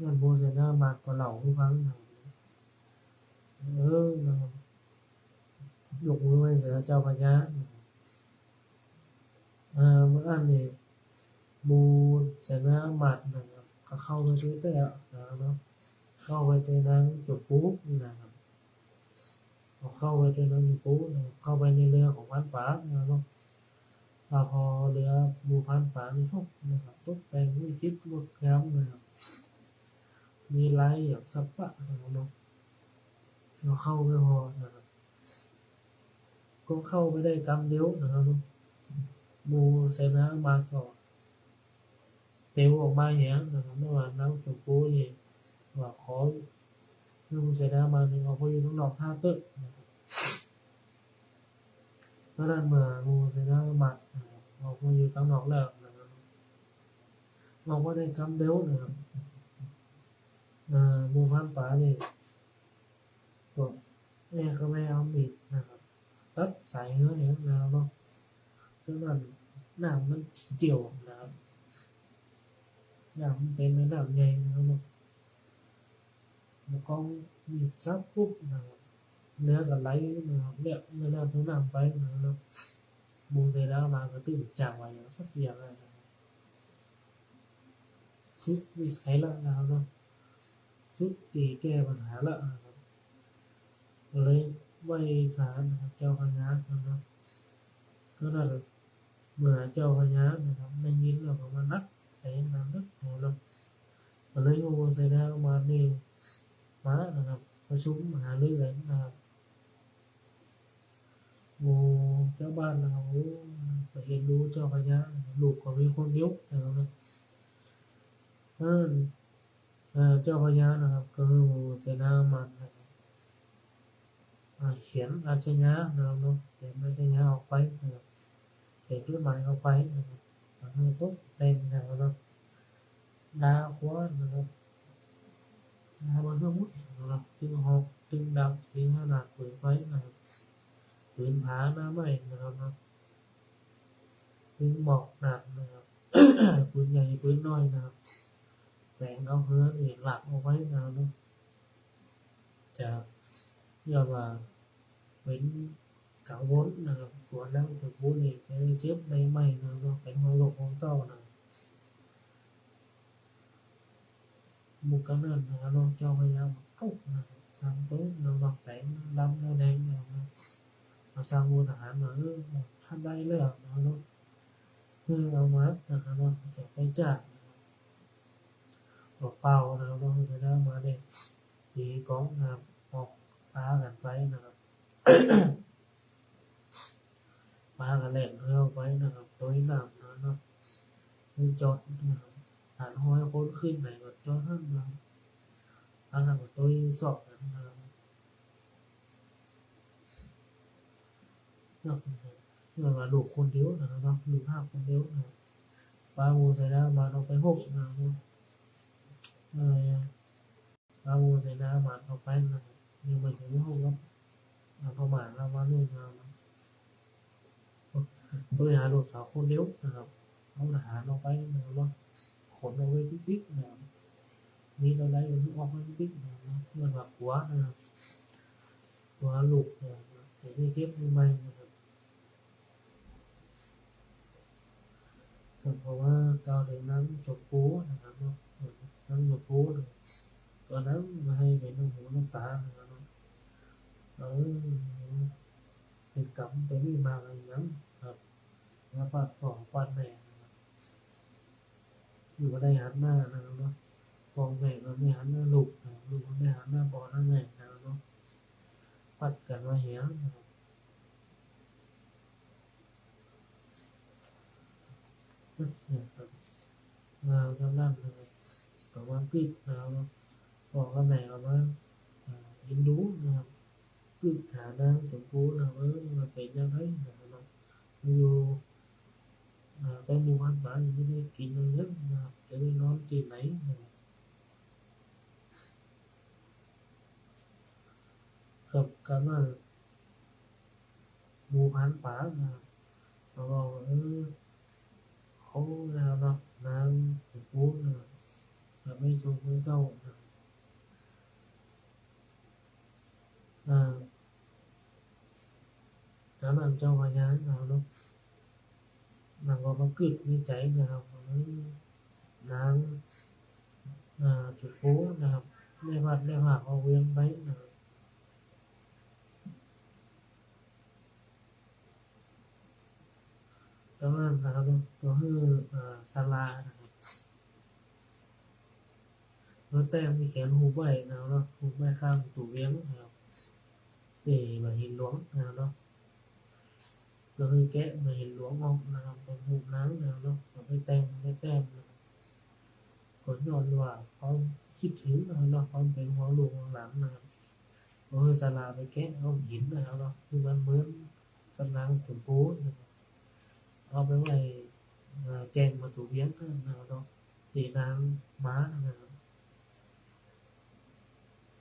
ນັ້ນໝູ່ເສນາອາມາດກໍເລົ່າໃຫ້ຟັງນະ ເອີ ນະ ຍົກມືໄຫວ້ເຈົ້າພະຍາ ເອີ ມື້ນັ້ນນີ້ໝູ່ເສນາອາມາດນະ ກໍເຂົ້າໄປຊ່ວຍແຕ່ນະເນາະ ເຂົ້າໄປຊ່ວຍນາງຈຳປູນະ ເຂົ້າໄປເທື່ອໜຶ່ງປູນະ ເຂົ້າໄປໃນເຮືອຂອງພານປານະເນາະ ລະພໍເຮືອໝູ່ພານປານີ້ ໂອ້ ນະຄັບ ຕົກແຕ່ງວິຈິດງົດງາມນະຄັບ ມີລາຍຫຍັງສັບປະນະເນາະ ລະເຂົ້າໄປຮອດນະ ກໍເຂົ້າໄປໄດ້ກຳດຽວນະເນາະ ໝູ່ເສນາອາມາດກໍ ເຕີວອອກມາແຮງນະຄັບ ເມື່ອວ່ານາງຈຳປູນີ້ວ່າຂໍໃຫ້ໝູ່ເສນາອາມາດນີ້ອອກໄປຢູ່ທາງນອກທ່າເຕີນະຄັບ ຕອນນັ້ນເມື່ອໝູ່ເສນາອາມາດນະຄັບ ອອກມາຢູ່ທາງນອກແລ້ວນະຄັບ ອອກມາໄດ້ກຳດຽວນະຄັບ ໝູ່ພານປານີ້ ກໍແອກະແມເອົາມີດນະຄັບ ຕັດສາຍເຮືອແຮງນະເນາະ ຈາກນັ້ນນ້ຳມັນເຈື່ອຍນະຄັບ ນ້ຳມັນເປັນແມ່ນ້ຳໃຫຍ່ນະເນາະ ແລ້ວກໍມີດສັບປຸບນະຄັບ ເຮືອກໍໄຫຼນະຄັບ ແລ່ນແມ່ນ້ຳໄປນະເນາະ ໝູ່ເສນາອາມາດກໍຕື່ນຈັ່ງວ່າຫຍັງສັກຢ່າງນະຄັບ ສຸດວິໄສລະນະເນາະ ສຸດທີ່ແກ້ບັນຫາລະນະ ກໍເລີຍໄຫວ້ສານະເຈົ້າພະຍານະ ຕອນນັ້ນເມື່ອເຈົ້າພະຍານະໄດ້ຍິນແລ້ວກໍມາໜັກໃຈນະ ໜັກໃຈນະ ກໍເລີຍໂອ້ເສນາອາມາດນີ້ມານະ ປະຊຸມຫາລືກັນນະ ໝູ່ຊາວບ້ານນະ ໂອ້ ໄປເອັນດູເຈົ້າພະຍານະ ລູກກໍມີຄົນດຽວນະ ເອີ ເຈົ້າພະຍານະຄັບ ກໍຄືໝູ່ເສນາອາມາດນະຄັບ ອາ ຂຽນອາຊະຍານະເນາະ ຂຽນອາຊະຍາອອກໄປນະ ຂຽນຈົດໝາຍອອກໄປນະ ກໍຄືຕົກແຕ່ງນະເນາະ ດາຂວານະຄັບ ດາບໍ່ທັນໝົດນະຄັບ ຈຶ່ງຮອກ ຈຶ່ງດັບສີຫະນາດປືນໄຟນະຄັບ ປືນຜາໜ້າໄມ້ນະຄັບເນາະ ປືນໝອກໜາດນະຄັບ ປືນໃຫຍ່ປືນນ້ອຍນະຄັບ ແປງເອົາເຮືອນີ້ລາກອອກໄປນະຄັບເນາະ ຈະຍ້ອນວ່າເປັນກັງວົນນະຄັບ ກົວນາງຈຳປູນີ້ຈະໄດ້ເຈັບໃໝ່ໆນະຄັບເນາະ ເປັນຫົວໂລກຂອງເຈົ້ານະ ໝູ່ກຳນັນນະເນາະ ເຈົ້າພະຍາບັກທຸກນະ ສັ່ງໂຕນະ ບັກແຕງດຳແດງນະ ມາສັ່ງໝູ່ທະຫານວ່າ ເອີ ທ່ານໄດ້ແລ້ວນະເນາະ ຄືເອົາມານະເນາະ ຈະໄປຈ້າງນະ ອອກເປົ່ານະເນາະ ສະແດງວ່າໄດ້ຕີກອງນະ ອອກປາກັນໄປນະ ປາກະແລ່ນເຮືອອອກໄປນະຄັບ ໂຕຍນ້ຳນະເນາະ ໄປຈອດນະຄັບ ຫັນຮອຍຄົນຂຶ້ນໄປກໍຈອດຫັ້ນນະຄັບ ອັນນັ້ນກໍໂຕຍຊອກກັນນະຄັບ ເນາະ ຍ້ອນວ່າລູກຄົນດຽວນະຄັບເນາະ ລູກຮັກຄົນດຽວນະຄັບ ປາໝູ່ໃສ່ໜ້າບາດອອກໄປຮົບນະຄັບ ເອີ ປາໝູ່ໃສ່ໜ້າບາດອອກໄປນະຄັບ ຍັງບໍ່ໄດ້ໄປຮົບກັບ ອ່າ ພະມ້າລາວມາເລີຍນະຄັບ ໂຕຍຫາລູກສາວຄົນດຽວນະຄັບ ເອົາທະຫານອອກໄປນະຄັບເນາະ ຂົນອອກໄປຕິກໆນະຄັບ ມີເທົ່າໃດກໍຄືອອກໄປຕິກໆນະຄັບ ຍ້ອນວ່າກົວນະຄັບ ກົວລູກນະຄັບ ຈະໄດ້ເຈັບໃໝ່ນະຄັບ ກໍເພາະວ່າກ່າວເຖິງນາງຈົມປູນະຄັບເນາະ ນາງຈົມປູນະ ກໍນາງໃຫ້ເປັນນ້ຳຫູນ້ຳຕານະຄັບເນາະ ເອີ ເປັນກຳເປັນວິບາກຫຍັງນະຄັບ ມາປາດພໍ່ປາດແມ່ນະຄັບ ລູກກໍໄດ້ຫັນໜ້ານະຄັບເນາະ ພໍ່ແມ່ກໍໄດ້ຫັນໜ້າລູກນະຄັບ ລູກກໍໄດ້ຫັນໜ້າພໍ່ໜ້າແມ່ນະຄັບເນາະ ປັດກັນມາເຫຍນະຄັບ ເອີ ນະຄັບ ເອີ ກຳນັ້ນນະຄັບ ກໍມາກຶດນະຄັບ ພໍ່ກັບແມ່ກໍມາ ເອີ ເອັນດູນະຄັບ ກຶດຫານາງຊົມພູນະຄັບ ເອີ ວ່າເປັນຈັ່ງໃດນະຄັບເນາະ ຢູ່ ເອີ ແຕ່ໝູ່ພັນປານີ້ ຊິໄດ້ກິນຫຍັງນະຄັບ ຈະໄດ້ນອນທີ່ໃດນະຄັບ ກັບ ກັບວ່າ ໝູ່ພັນປານະຄັບ ກໍເວົ້າວ່າ ເອີ ໂອ້ ນະຄັບເນາະ ນາງສົມພູນະຄັບ ກໍໄປໂສກໄປເສົ້ານະຄັບ ອ່າ ຕອນນັ້ນເຈົ້າພະຍານະຄັບເນາະ ນາງກໍມາຄິດໃນໃຈນະຄັບ ເອີ ນາງ ອ່າ ສົມພູນະຄັບ ໄດ້ພັດໄດ້ພາກອອກວຽງໄປນະຄັບ ຕອນນັ້ນນະຄັບເນາະ ກໍຄື ເອີ ສາລານະຄັບ ເຮົາແຕ້ມແຂນຮູບໄວ້ນະເນາະ ຮູບໄວ້ຂ້າງປະຕູວຽງນະເນາະ ເອີ ບາຫີນຫຼວງນະເນາະ ກໍຄືແກະບາຫີນຫຼວງອອກນະເນາະ ເປັນຮູບນາງນະເນາະ ກໍໄປແຕ່ງໄປແຕ້ມນະເນາະ ກໍຍ້ອນວ່າຄວາມຄິດເຖິງນະເນາະ ຄວາມເປັນຫ່ວງລູກຫ່ວງຫຼານນະ ກໍຄືສາລາໄປແກະເອົາຫີນນະເນາະ ທີ່ມັນເໝືອນກັບນາງຊົມພູນະ ເອົາໄປໄວ້ ເອີ ແຈມປະຕູວຽງນະເນາະ ທີ່ນາງມານະ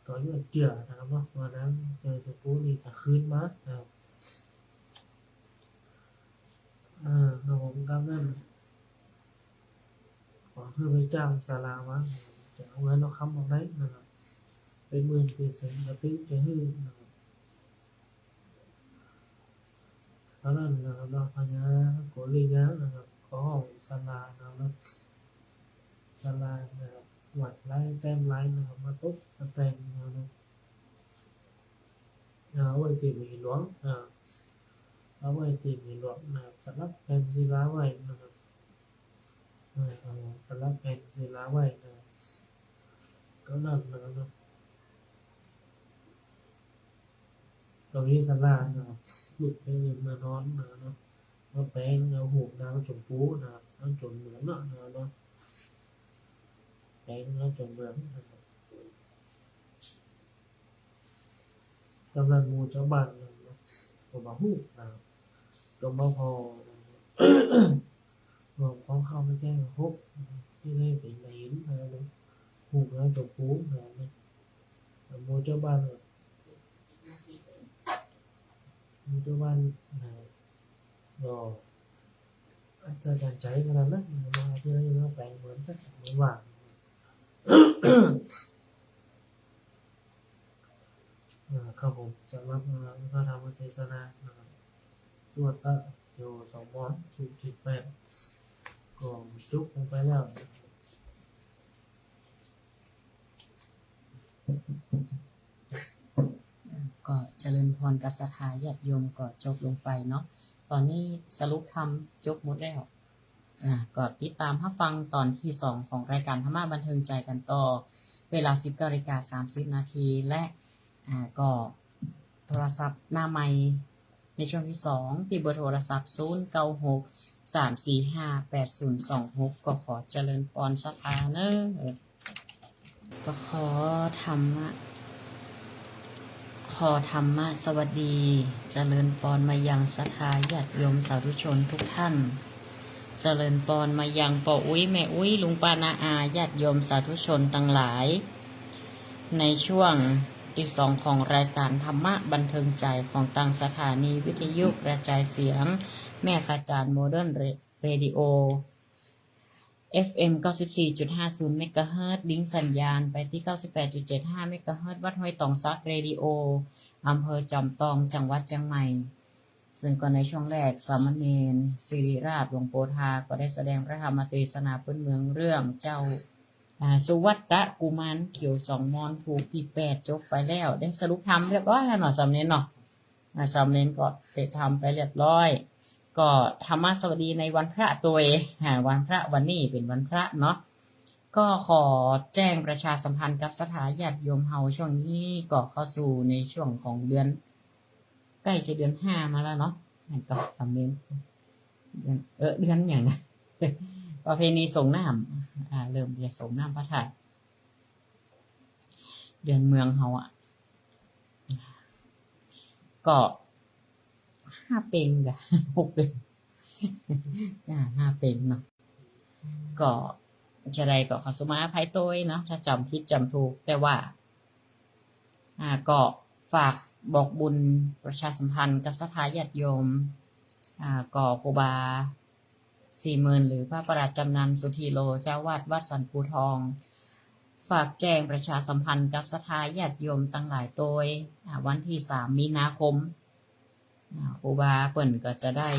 ກໍຍ້ອນເຊື່ອນະເນາະ ວ່ານາງ ເອີ ຊົມພູນີ້ຈະຄືນມານະ ເອີ ນະ ຕາມນັ້ນ ກໍຄືໄປຈ້າງສາລາມາ ຈະເອົາເງິນເອົາຄຳອອກໃດນະ ເປັນໝື່ນເປັນແສນກໍຕື່ຈະຮືນະ ຕອນນັ້ນນະເນາະ ພະຍາໂກລິຍານະ ກໍຮ້ອງສາລານະ ສາລານະ ວາດລາຍແຕ້ມລາຍນະ ມາຕົກມາແຕ່ງນະ ເອົາໄວ້ຕີບາຫີນຫຼວງ ເອົາໄວ້ຕີບາຫີນຫຼວງນະ ສະຫຼັກແຜ່ນສີລາໄວ້ນະ ເອີ ເອົາສະຫຼັກແຜ່ນສີລາໄວ້ນະ ກໍນັ້ນນະເນາະ ກໍມີສາລານະ ລຸກໄປເອີ້ນມານອນນະເນາະ ມາແປງເອົາຮູບນາງຊົມພູນະ ນາງໂຈນເມືອງເນາະ ນະເນາະ ແປງເອົາໂຈນເມືອງນະ ຕອນນັ້ນໝູ່ຊາວບ້ານນະ ກໍມາຮູ້ນະ ກໍມາພໍ້ນະ ເວົ້າຂອງເຂົາມາແຈ້ງພົບ ທີ່ໄດ້ເປັນໄດ້ເຫັນ ປູກຫາກໍປູກ ອ່າ ໝູ່ເຈົ້າບ້ານ ໝູ່ເຈົ້າບ້ານ ອ່າ ກໍອັດສະຈັນໃຈຂະໜາດນັ້ນ ມາເທື່ອນີ້ມາແປງເໝືອນກັນ ເໝືອນວ່າ ອ່າ ຄັບຜົມ ສຳລັບ ອ່າ ພະທຳມະເທສະນານະຄັບ ສຸວັດຕະໂຍສອງມອນ ສຸທີແປດ ກໍຈົບລົງໄປແລ້ວນະຄັບ. ກໍຈະເລີນພອນກັບສັດທາຍາດໂຍມກໍຈົບລົງໄປເນາະ. ຕອນນີ້ສະຫຼຸບທຳຈົບໝົດແລ້ວ. ອາ ກໍຕິດຕາມຮັບຟັງຕອນທີສອງຂອງລາຍການທຳມະບັນເທີງໃຈກັນຕໍ່ ເວລາສິບເກົ້ານາລິກາສາມສິບນາທີ ແລະ ອາ ກໍໂທລະສັບໜ້າໃໝ່ໃນຊ່ວງທີສອງ ທີ່ເບີໂທລະສັບ ສູນເກົ້າຫົກ ສາມສີ່ຫ້າ ແປດສູນສອງຫົກ ກໍຂໍຈະເລີນພອນສັດທາເນີ. ກໍຂໍທຳມະ ຂໍທຳມະສະຫວັດດີ ຈະເລີນພອນມາຍັງສັດທາຍາດໂຍມສາທຸຊົນທຸກທ່ານ. ຈະເລີນພອນມາຍັງພໍ່ອຸ້ຍ ແມ່ອຸ້ຍ ລຸງປ້າ ນ້າອາ ຍາດໂຍມສາທຸຊົນທັງຫຼາຍ ໃນຊ່ວງທີສອງຂອງລາຍການທຳມະບັນເທີງໃຈຂອງທາງສະຖານີວິທະຍຸກະຈາຍສຽງແມ່ຂະຈານ Modern Ra-, Radio ເອັຟເອັມ ເກົ້າສິບສີ່ຈຸດຫ້າສູນເມກາເຮີດ ລິງສັນຍານໄປທີ່ເກົ້າສິບແປດຈຸດເຈັດຫ້າເມກາເຮີດ ວັດຫ້ວຍຕອງສັກ Radio ອຳເພີຈອມຕອງ ຈັງຫວັດຈຽງໃໝ່. ເຊິ່ງກໍໃນຊ່ວງແລກ ສາມະເນນ ສິລິລາບ ຫຼວງໂພທາ ກໍໄດ້ສະແດງພະທຳມະເທສະນາພື້ນເມືອງເລື່ອງເຈົ້າ ອາ ສຸວັດຕະກຸມານຂຽວສອງມອນ ພູກທີແປດ ຈົບໄປແລ້ວ ໄດ້ສະຫຼຸບທຳຮຽບຮ້ອຍແລ້ວເນາະ ສາມະເນນເນາະ. ອາ ສາມະເນນກໍໄດ້ທຳໄປຮຽບຮ້ອຍ ກໍທຳມະສະຫວັດດີໃນວັນພະໂຕຍ ອາ ວັນພະ ວັນນີ້ເປັນວັນພະເນາະ. ກໍຂໍແຈ້ງປະຊາສຳພັນກັບສັດທາຍາດໂຍມເຮົາ ຊ່ວງນີ້ກໍເຂົ້າສູ່ໃນຊ່ວງຂອງເດືອນ ໃກ້ຈະເດືອນຫ້າມາແລ້ວເນາະ. ແມ່ນກໍສາມະເນນ ເດືອນ ເອີ ເດືອນຫຍັງນະ ປະເພນີສົງນ້ຳ ອາ ເລີ່ມຈະສົງນ້ຳພະທາດ ເດືອນເມືອງເຮົາອະ ກໍຫ້າເປັງກະ ຫົກເດືອນ ອາ ຫ້າເປັງເນາະ. ກໍຈະໄດ້ກໍຂໍສຸມາອະໄພໂຕຍເນາະ ຖ້າຈຳຜິດຈຳຖືກ ແຕ່ວ່າ ອາ ກໍຝາກບອກບຸນປະຊາສຳພັນກັບສັດທາຍາດໂຍມ ອາ ກໍຄູບາ ສີ່ໝື່ນ ຫຼື ພະປະຫຼາດຈຳນັນ ສຸທີໂລ ເຈົ້າອາວາດວັດສັນພູທອງ ຝາກແຈ້ງປະຊາສຳພັນກັບສັດທາຍາດໂຍມທັງຫຼາຍໂຕຍ ອາ ວັນທີສາມມີນາຄົມ ອາ ຄູບາເພິ່ນກໍຈະໄດ້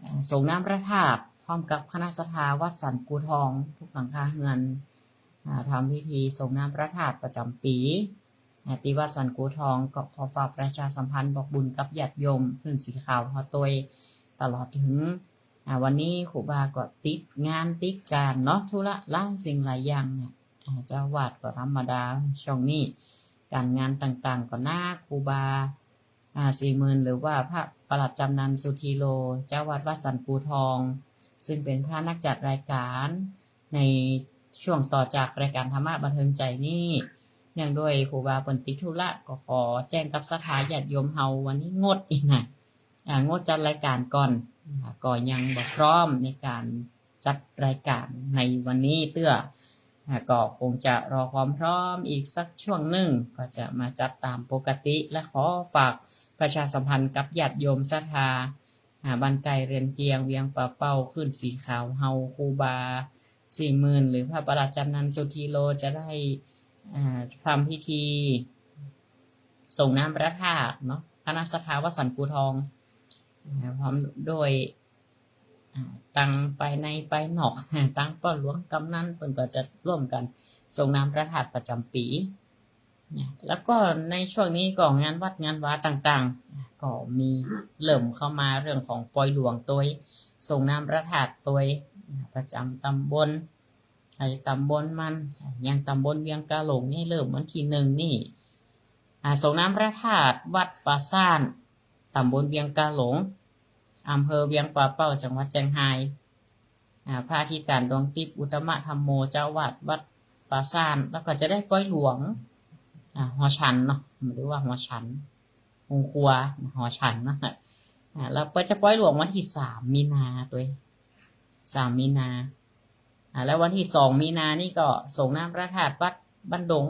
ອາ ສົ່ງນ້ຳພະທາດ ພ້ອມກັບຄະນະສັດທາວັດສັນພູທອງ ທຸກຫຼັງຄາເຮືອນ ອາ ທຳພິທີສົ່ງນ້ຳພະທາດປະຈຳປີ ອາ ທີ່ວັດສັນຄູທອງ. ກໍຂໍຝາກປະຊາສຳພັນບອກບຸນກັບຍາດໂຍມພື້ນສີຂາວເຮົາໂຕຍ ຕະຫຼອດເຖິງ ອາ ວັນນີ້ຄູບາກໍຕິດງານຕິດການເນາະ ທຸລະຫຼາຍສິ່ງຫຼາຍຢ່າງ ອາ ເຈົ້າອາວາດກໍທຳມະດາ ຊ່ວງນີ້ການງານຕ່າງໆກໍໜັກ. ຄູບາ ອາ ສີ່ໝື່ນ ຫຼືວ່າພະປະຫຼາດຈຳນັນ ສຸທີໂລ ເຈົ້າອາວາດວັດສັນພູທອງ ຊຶ່ງເປັນພະນັກຈັດລາຍການໃນຊ່ວງຕໍ່ຈາກລາຍການທຳມະບັນເທີງໃຈນີ້ ເນື່ອງດ້ວຍຄູບາເພິ່ນຕິດທຸລະ ກໍຂໍແຈ້ງກັບສັດທາຍາດໂຍມເຮົາ ວັນນີ້ງົດອີກນະ ອາ ງົດຈັດລາຍການກ່ອນ ອາ ກໍຍັງບໍ່ພ້ອມໃນການ ຈັດລາຍການໃນວັນນີ້ເທື່ອ ອາ ກໍຄົງຈະລໍຄວາມພ້ອມອີກສັກຊ່ວງໜຶ່ງ ກໍຈະມາຈັດຕາມປົກກະຕິ ແລະ ຂໍຝາກປະຊາສຳພັນກັບຍາດໂຍມສັດທາ ອາ ບ້ານໃກ້ເຮືອນກຽງ ວຽງປາເປົ້າ ຄື້ນສີຂາວເຮົາ ຄູບາ ສີ່ໝື່ນ ຫຼື ພະປະຫຼາດຈຳນັນ ສຸທີໂລ ຈະໄດ້ ອາ ທຳພິທີສົ່ງນ້ຳພະທາດເນາະ ຄະນະສັດທາວັດສັນພູທອງ ອາ ພ້ອມໂດຍ ອາ ທັງພາຍໃນພາຍນອກ ທັງພໍ່ຫຼວງກຳນັນ ເພິ່ນກໍຈະຮ່ວມກັນສົ່ງນ້ຳພະທາດປະຈຳປີນະ. ແລ້ວກໍໃນຊ່ວງນີ້ກໍງານວັດງານວາຕ່າງໆ ອາ ກໍມີເລີ່ມເຂົ້າມາເລື່ອງຂອງປ່ອຍຫຼວງໂຕຍ ສົ່ງນ້ຳພະທາດໂຕຍ ອາ ປະຈຳຕຳບົນ ໃນຕຳບົນມັນ ອາ ຢ່າງຕຳບົນວຽງກາຫຼົງນີ້ ເລີ່ມວັນທີໜຶ່ງນີ້ ອາ ສົ່ງນ້ຳພະທາດວັດປາສ້ານ ຕຳບົນວຽງກາຫຼົງ ອຳເພີວຽງປາເປົ້າ ຈັງຫວັດແຈງຮາຍ ອາ ພະອະທິການ ດວງທິບ ອຸດຕະມະທຳໂມ ເຈົ້າອາວາດວັດປາສ້ານ ແລ້ວກໍຈະໄດ້ປ່ອຍຫຼວງ ອາ ຫໍສັນເນາະ ຫຼືວ່າຫໍສັນ ໂຮງຄົວ ຫໍສັນເນາະ ອາ ແລ້ວກໍຈະປ່ອຍຫຼວງວັນທີສາມມີນາໂຕຍ ສາມມີນາ ແລ້ວວັນທີສອງມີນານີ້ກໍສົງນ້ຳພະທາດວັດບ້ານດົງ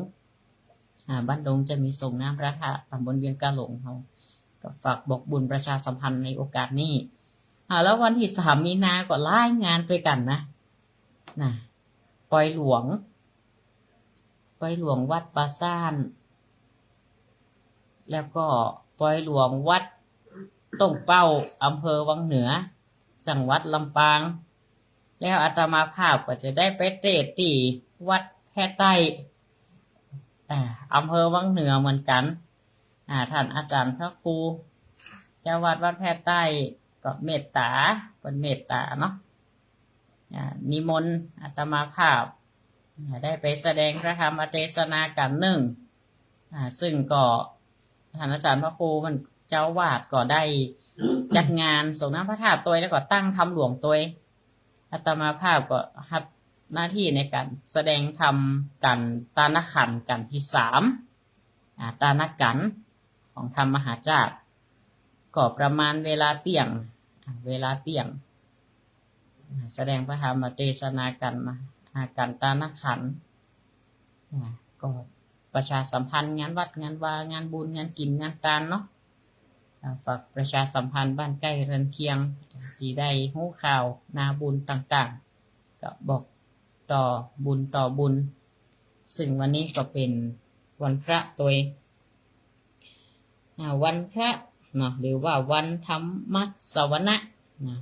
ອາ ບ້ານດົງຈະມີສົງນ້ຳພະທາດ ຕຳບົນວຽງກາຫຼົງເຮົາ ກໍຝາກບອກບຸນປະຊາສຳພັນໃນໂອກາດນີ້. ອາ ແລ້ວວັນທີສາມມີນາກໍຫຼາຍງານດ້ວຍກັນນະ ນະ ປອຍຫຼວງ ປອຍຫຼວງວັດປາສ້ານ ແລ້ວກໍປອຍຫຼວງວັດຕົງເປົ້າ ອຳເພີວັງເໜືອ ຈັງຫວັດລຳປາງ. ແລ້ວອາດຕະມາພາບກໍຈະໄດ້ໄປເທດທີ່ວັດແພໃຕ້ ອາ ອຳເພີວັງເໜືອເໝືອນກັນ. ອາ ທ່ານອາຈານພະຄູເຈົ້າວັດວັດແພໃຕ້ກໍເມດຕາ ເພິ່ນເມດຕາເນາະ ອາ ນິມົນອາດຕະມາພາບ ອາ ໄດ້ໄປສະແດງພະທຳມະເທສະນາກັນໜຶ່ງ ອາ ຊຶ່ງກໍທ່ານອາຈານພະຄູເພິ່ນເຈົ້າວາດກໍໄດ້ຈັດງານສົງນ້ຳພະທາດໂຕຍ ແລ້ວກໍຕັ້ງທຳຫຼວງໂຕຍ. ອາດຕະມາພາບກໍຮັບໜ້າທີ່ໃນການສະແດງທຳກັນຕານະຂັນກັນທີສາມ ອາ ຕານະກັນຂອງທຳມະຫາຈາດ ກໍປະມານເວລາທ່ຽງ ອາ ເວລາທ່ຽງ ອາ ສະແດງພະທຳມະເທສະນາກັນ ມະຫາກັນຕານະຂັນ ອາ ກໍປະຊາສຳພັນງານວັດງານວາ ງານບຸນງານກິນງານທານເນາະ ອາ ຝາກປະຊາສຳພັນບ້ານໃກ້ເຮືອນຄຽງທີ່ໄດ້ຮູ້ຂ່າວນາບຸນຕ່າງໆ ກໍບອກຕໍ່ບຸນຕໍ່ບຸນ. ຊຶ່ງວັນນີ້ກໍເປັນວັນພະໂຕຍ ອາ ວັນພະເນາະ ຫຼືວ່າວັນທຳມະສະວະນະນະ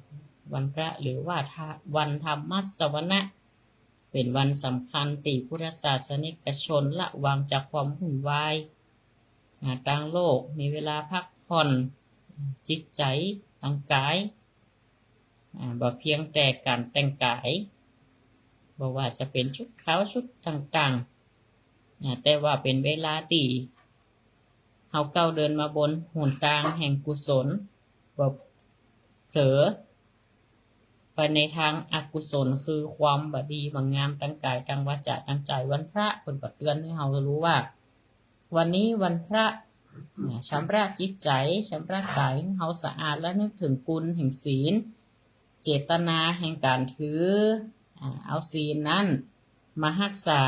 ວັນພະ ຫຼືວ່າ ທະ ວັນທຳມະສະວະນະ ເປັນວັນສຳຄັນທີ່ພຸດທະສາສະນິກະຊົນລະວັງຈາກຄວາມວຸ່ນວາຍ ອາ ທາງໂລກ ມີເວລາພັກຜ່ອນ ອາ ຈິດໃຈ ທາງກາຍ ອາ ບໍ່ພຽງແຕ່ການແຕ່ງກາຍ ບໍ່ວ່າຈະເປັນຊຸດຂາວ ຊຸດຕ່າງໆ ອາ ແຕ່ວ່າເປັນເວລາທີ່ເຮົາກ້າວເດີນມາບົນຫົນທາງແຫ່ງກຸສົນ ບໍ່ເຜີໄປໃນທາງອະກຸສົນ ຄືຄວາມບໍ່ດີບໍ່ງາມທາງກາຍ ທາງວາຈາ ທາງໃຈ. ວັນພະເພິ່ນກໍເຕືອນໃຫ້ເຮົາຮູ້ວ່າ ວັນນີ້ວັນພະ ອາ ຊຳລະຈິດໃຈ ຊຳລະກາຍໃຫ້ເຮົາສະອາດ ລະນຶກເຖິງຄຸນແຫ່ງສິນ ເຈດຕະນາແຫ່ງການຖື ອາ ເອົາສິນນັ້ນມາຮັກສາ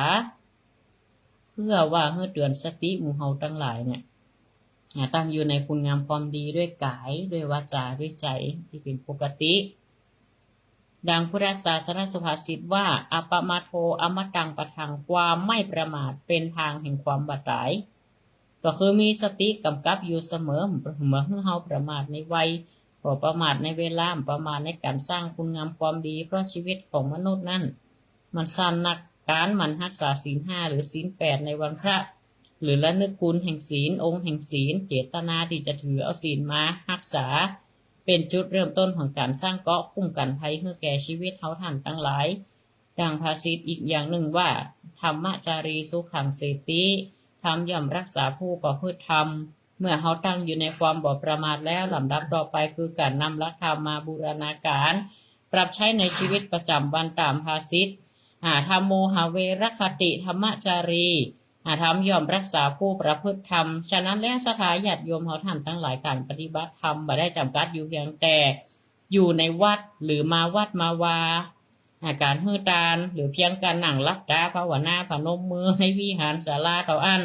ເພື່ອວ່າໃຫ້ເຕືອນສະຕິໝູ່ເຮົາທັງຫຼາຍເນຍ ອາ ຕັ້ງຢູ່ໃນຄຸນງາມຄວາມດີດ້ວຍກາຍ ດ້ວຍວາຈາ ດ້ວຍໃຈທີ່ເປັນປົກກະຕິ. ດັ່ງພຸດທະສາສະນະສຸພາສິດວ່າ ອະປະມາໂທ ອະມະຕັງປະທັງ ຄວາມໄມ່ປະໝາດເປັນທາງແຫ່ງຄວາມບໍ່ຕາຍ ກໍຄືມີສະຕິກຳກັບຢູ່ສະເໝີ ບໍ່ໃຫ້ເຮົາປະໝາດໃນໄວ ບໍ່ປະໝາດໃນເວລາ ປະໝາດໃນການສ້າງຄຸນງາມຄວາມດີ ເພາະຊີວິດຂອງມະນຸດນັ້ນ ມັນສັ້ນນັກ ການໝັ່ນຮັກສາສິນຫ້າ ຫຼື ສິນແປດໃນວັນພະ ຫຼື ລະນຶກຄຸນແຫ່ງສິນ ອົງແຫ່ງສິນ ເຈດຕະນາທີ່ຈະຖືເອົາສິນມາຮັກສາ ເປັນຈຸດເລີ່ມຕົ້ນຂອງການສ້າງເກາະຄຸ້ມກັນໄພໃຫ້ແກ່ຊີວິດເຮົາທ່ານທັງຫຼາຍ. ດັ່ງພາສິດອີກຢ່າງໜຶ່ງວ່າ ທຳມະຈາຣີສຸຂັງເສຕິ ທຳຍ່ອມຮັກສາຜູ້ປະພຶດທຳ. ເມື່ອເຮົາຕັ້ງຢູ່ໃນຄວາມບໍ່ປະໝາດແລ້ວ, ລຳດັບຕໍ່ໄປຄືການນຳຫຼັກທຳມາບູລະນາການ ປັບໃຊ້ໃນຊີວິດປະຈຳວັນຕາມພາສິດ ອາ ທຳໂມຫະເວລະຄະຕິທຳມະຈາຣີ ອາ ທຳຍ່ອມຮັກສາຜູ້ປະພຶດທຳ. ສະນັ້ນແລ້ວ ສັດທາຍາດໂຍມເຮົາທ່ານທັງຫຼາຍ, ການປະຕິບັດທຳບໍ່ໄດ້ຈຳກັດຢູ່ພຽງແຕ່ຢູ່ໃນວັດ ຫຼື ມາວັດມາວາ, ອາ ການໃຫ້ທານ ຫຼື ພຽງການນັ່ງຫຼັບຕາພາວະນາພະນົມມືໃນວິຫານສາລາເທົ່ານັ້ນ.